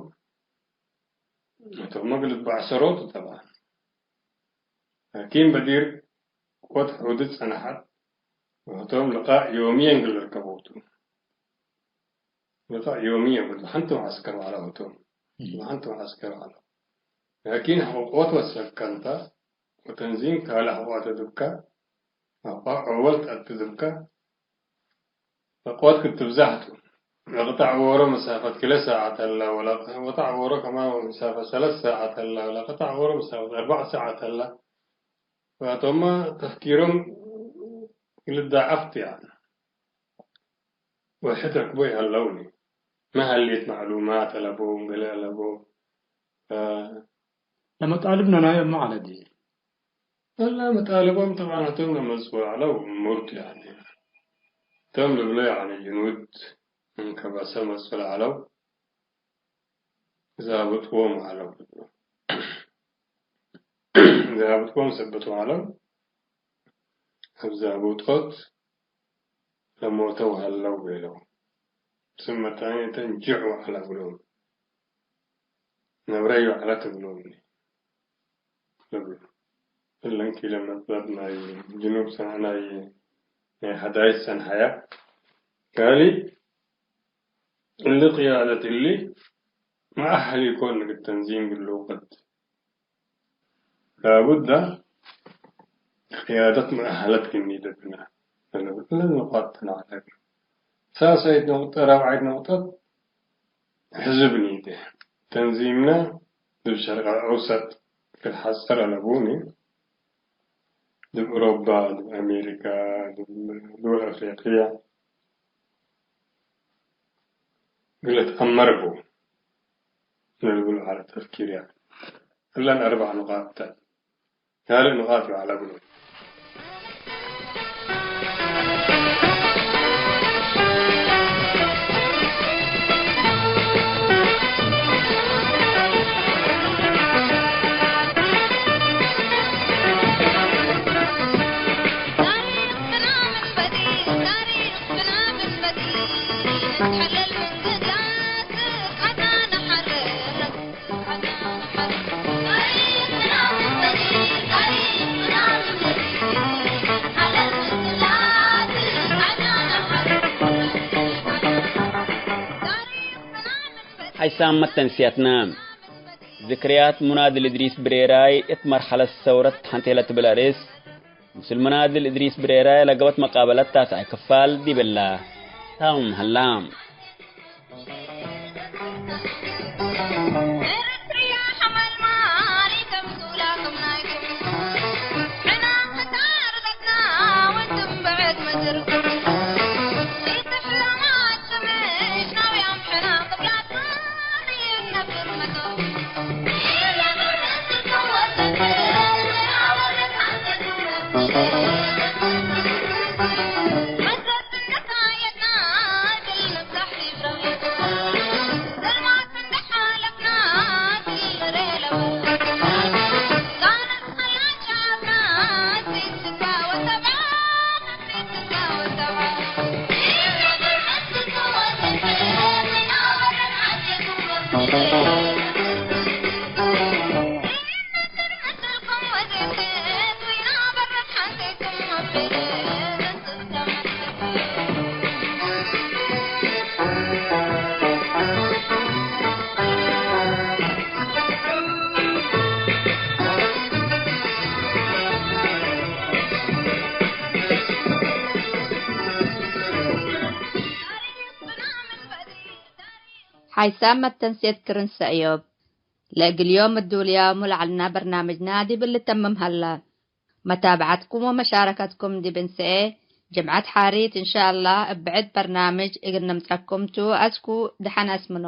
ህቶም እግል ትበዕሰሮቱ ጠብዓን። ላኪን በዲር ቅወት ሑዱድ ጸንሐት፣ ወህቶም ልቃእ ዮምየን እግል ልርከቦቱ። ልቃእ ዮምየን እግል ሐንቶም ዐስከር ዐለው ህቶም። እም። ሐንቶም ዐስከር ዐለው። ላኪን ሐቆ ቅወት ወሰከንተ ወተንዚም ካልእ ሐቆ አተ ድብከ፣ አቋ ዐወል ተአቲ ድብከ፣ ፈቆት ክትብዛሕ ቱ። ለቅጣዕ ዎሮ መሳፈት ክለ ሳዐት ዐላ፣ ወለቅጣዕ ዎሮ ከማን መሳፈት ሰለስ ሳዐት ዐላ፣ ወለቅጣዕ ዎሮ መሳፈት አርበዕ ሳዐት ዐላ። ፈአቶመ ተፍኪሮም ክል ዳዕፍ ቱ፣ ያኒ። ወሕድ ረክቦ ይሀለውኒ። ማ ሀሌት መዕሉማት አለቦም፣ ገሌ አለቦም። እ፣ ለመጣልብ ነናየ እመ ዐለ ዲ። እለ መጣልቦም ጠብዐን ህቶም ለመጽኡ ዐለው እሙር ቱ፣ ያኒ። ህቶም ልብሎ፣ ያኒ፣ ጅኑድ እንከበሰ መጽኡ ለዐለው። ዛብጥዎም ዐለው። ዛብጥዎም ሰበትዎም ዐለው። እብ ዛብጦት ለሞተው ሀለው ቤለው። ስመ ታኒተን ጅዕ ወዐለ ብሎም። ነብረዩ ዐለት ብሎም። እለን ኪለ መጥለብ ናይ ጅኑብ ሰንዐ፣ ናይ፣ ናይ ሀዳይት ሰንሐያ። ካሊ እሊ ቅያደት እሊ መአሀል ኢኮን እግል ተንዚም ግሉ ቀድ ላቡደ ቅያደት መአሀለት ክኒ ደብነ። እለን ንቃጥ ተናዕለግ። ሳልሰይት ነቁጠ፣ ራብዓይት ነቁጠት ሕዝብ ኒዴ። ተንዚምነ ዲብ ሸርቅ አውሰጥ ክል ሐጸር አለቡኒ። ዲብ ኡሮባ፣ ዲብ አሜሪካ፣ ዲብ ድወል አፍሪቅያ እግል ልትአመር ቡ። ለልቡል ዐለ ተፍኪርያ። እለን አርበዕ ንቃጥ ተ። ካልእ ንቃጥ ይዐለ ብሎ። ሐይሳም መተንስያትና፣ ዝክርያት ሙናድል እድሪስ ብሬራይ እት መርሐለት ሰውረት ሐንቴ ለትብል አርእስ፣ ምስል ሙናድል እድሪስ ብሬራይ ለገበት መቃበለት ታስዐ ክፋል ዲብላ ታውም ሀላ። ሓይሳም መተንሴት ክርን ሰእዮብ። ለእግል ዮም እዱልያሙ ለዐልና በርናምጅና ዲብ ልተምም ሀላ። መታብዐትኩም ወመሻረከትኩም ዲብ እንሰኤ ጅምዐት ሓሪት እንሻአላህ እብ ብዕድ በርናምጅ እግል ነምጸኩም ቱ። አስኩ ደሐን አስምኖ።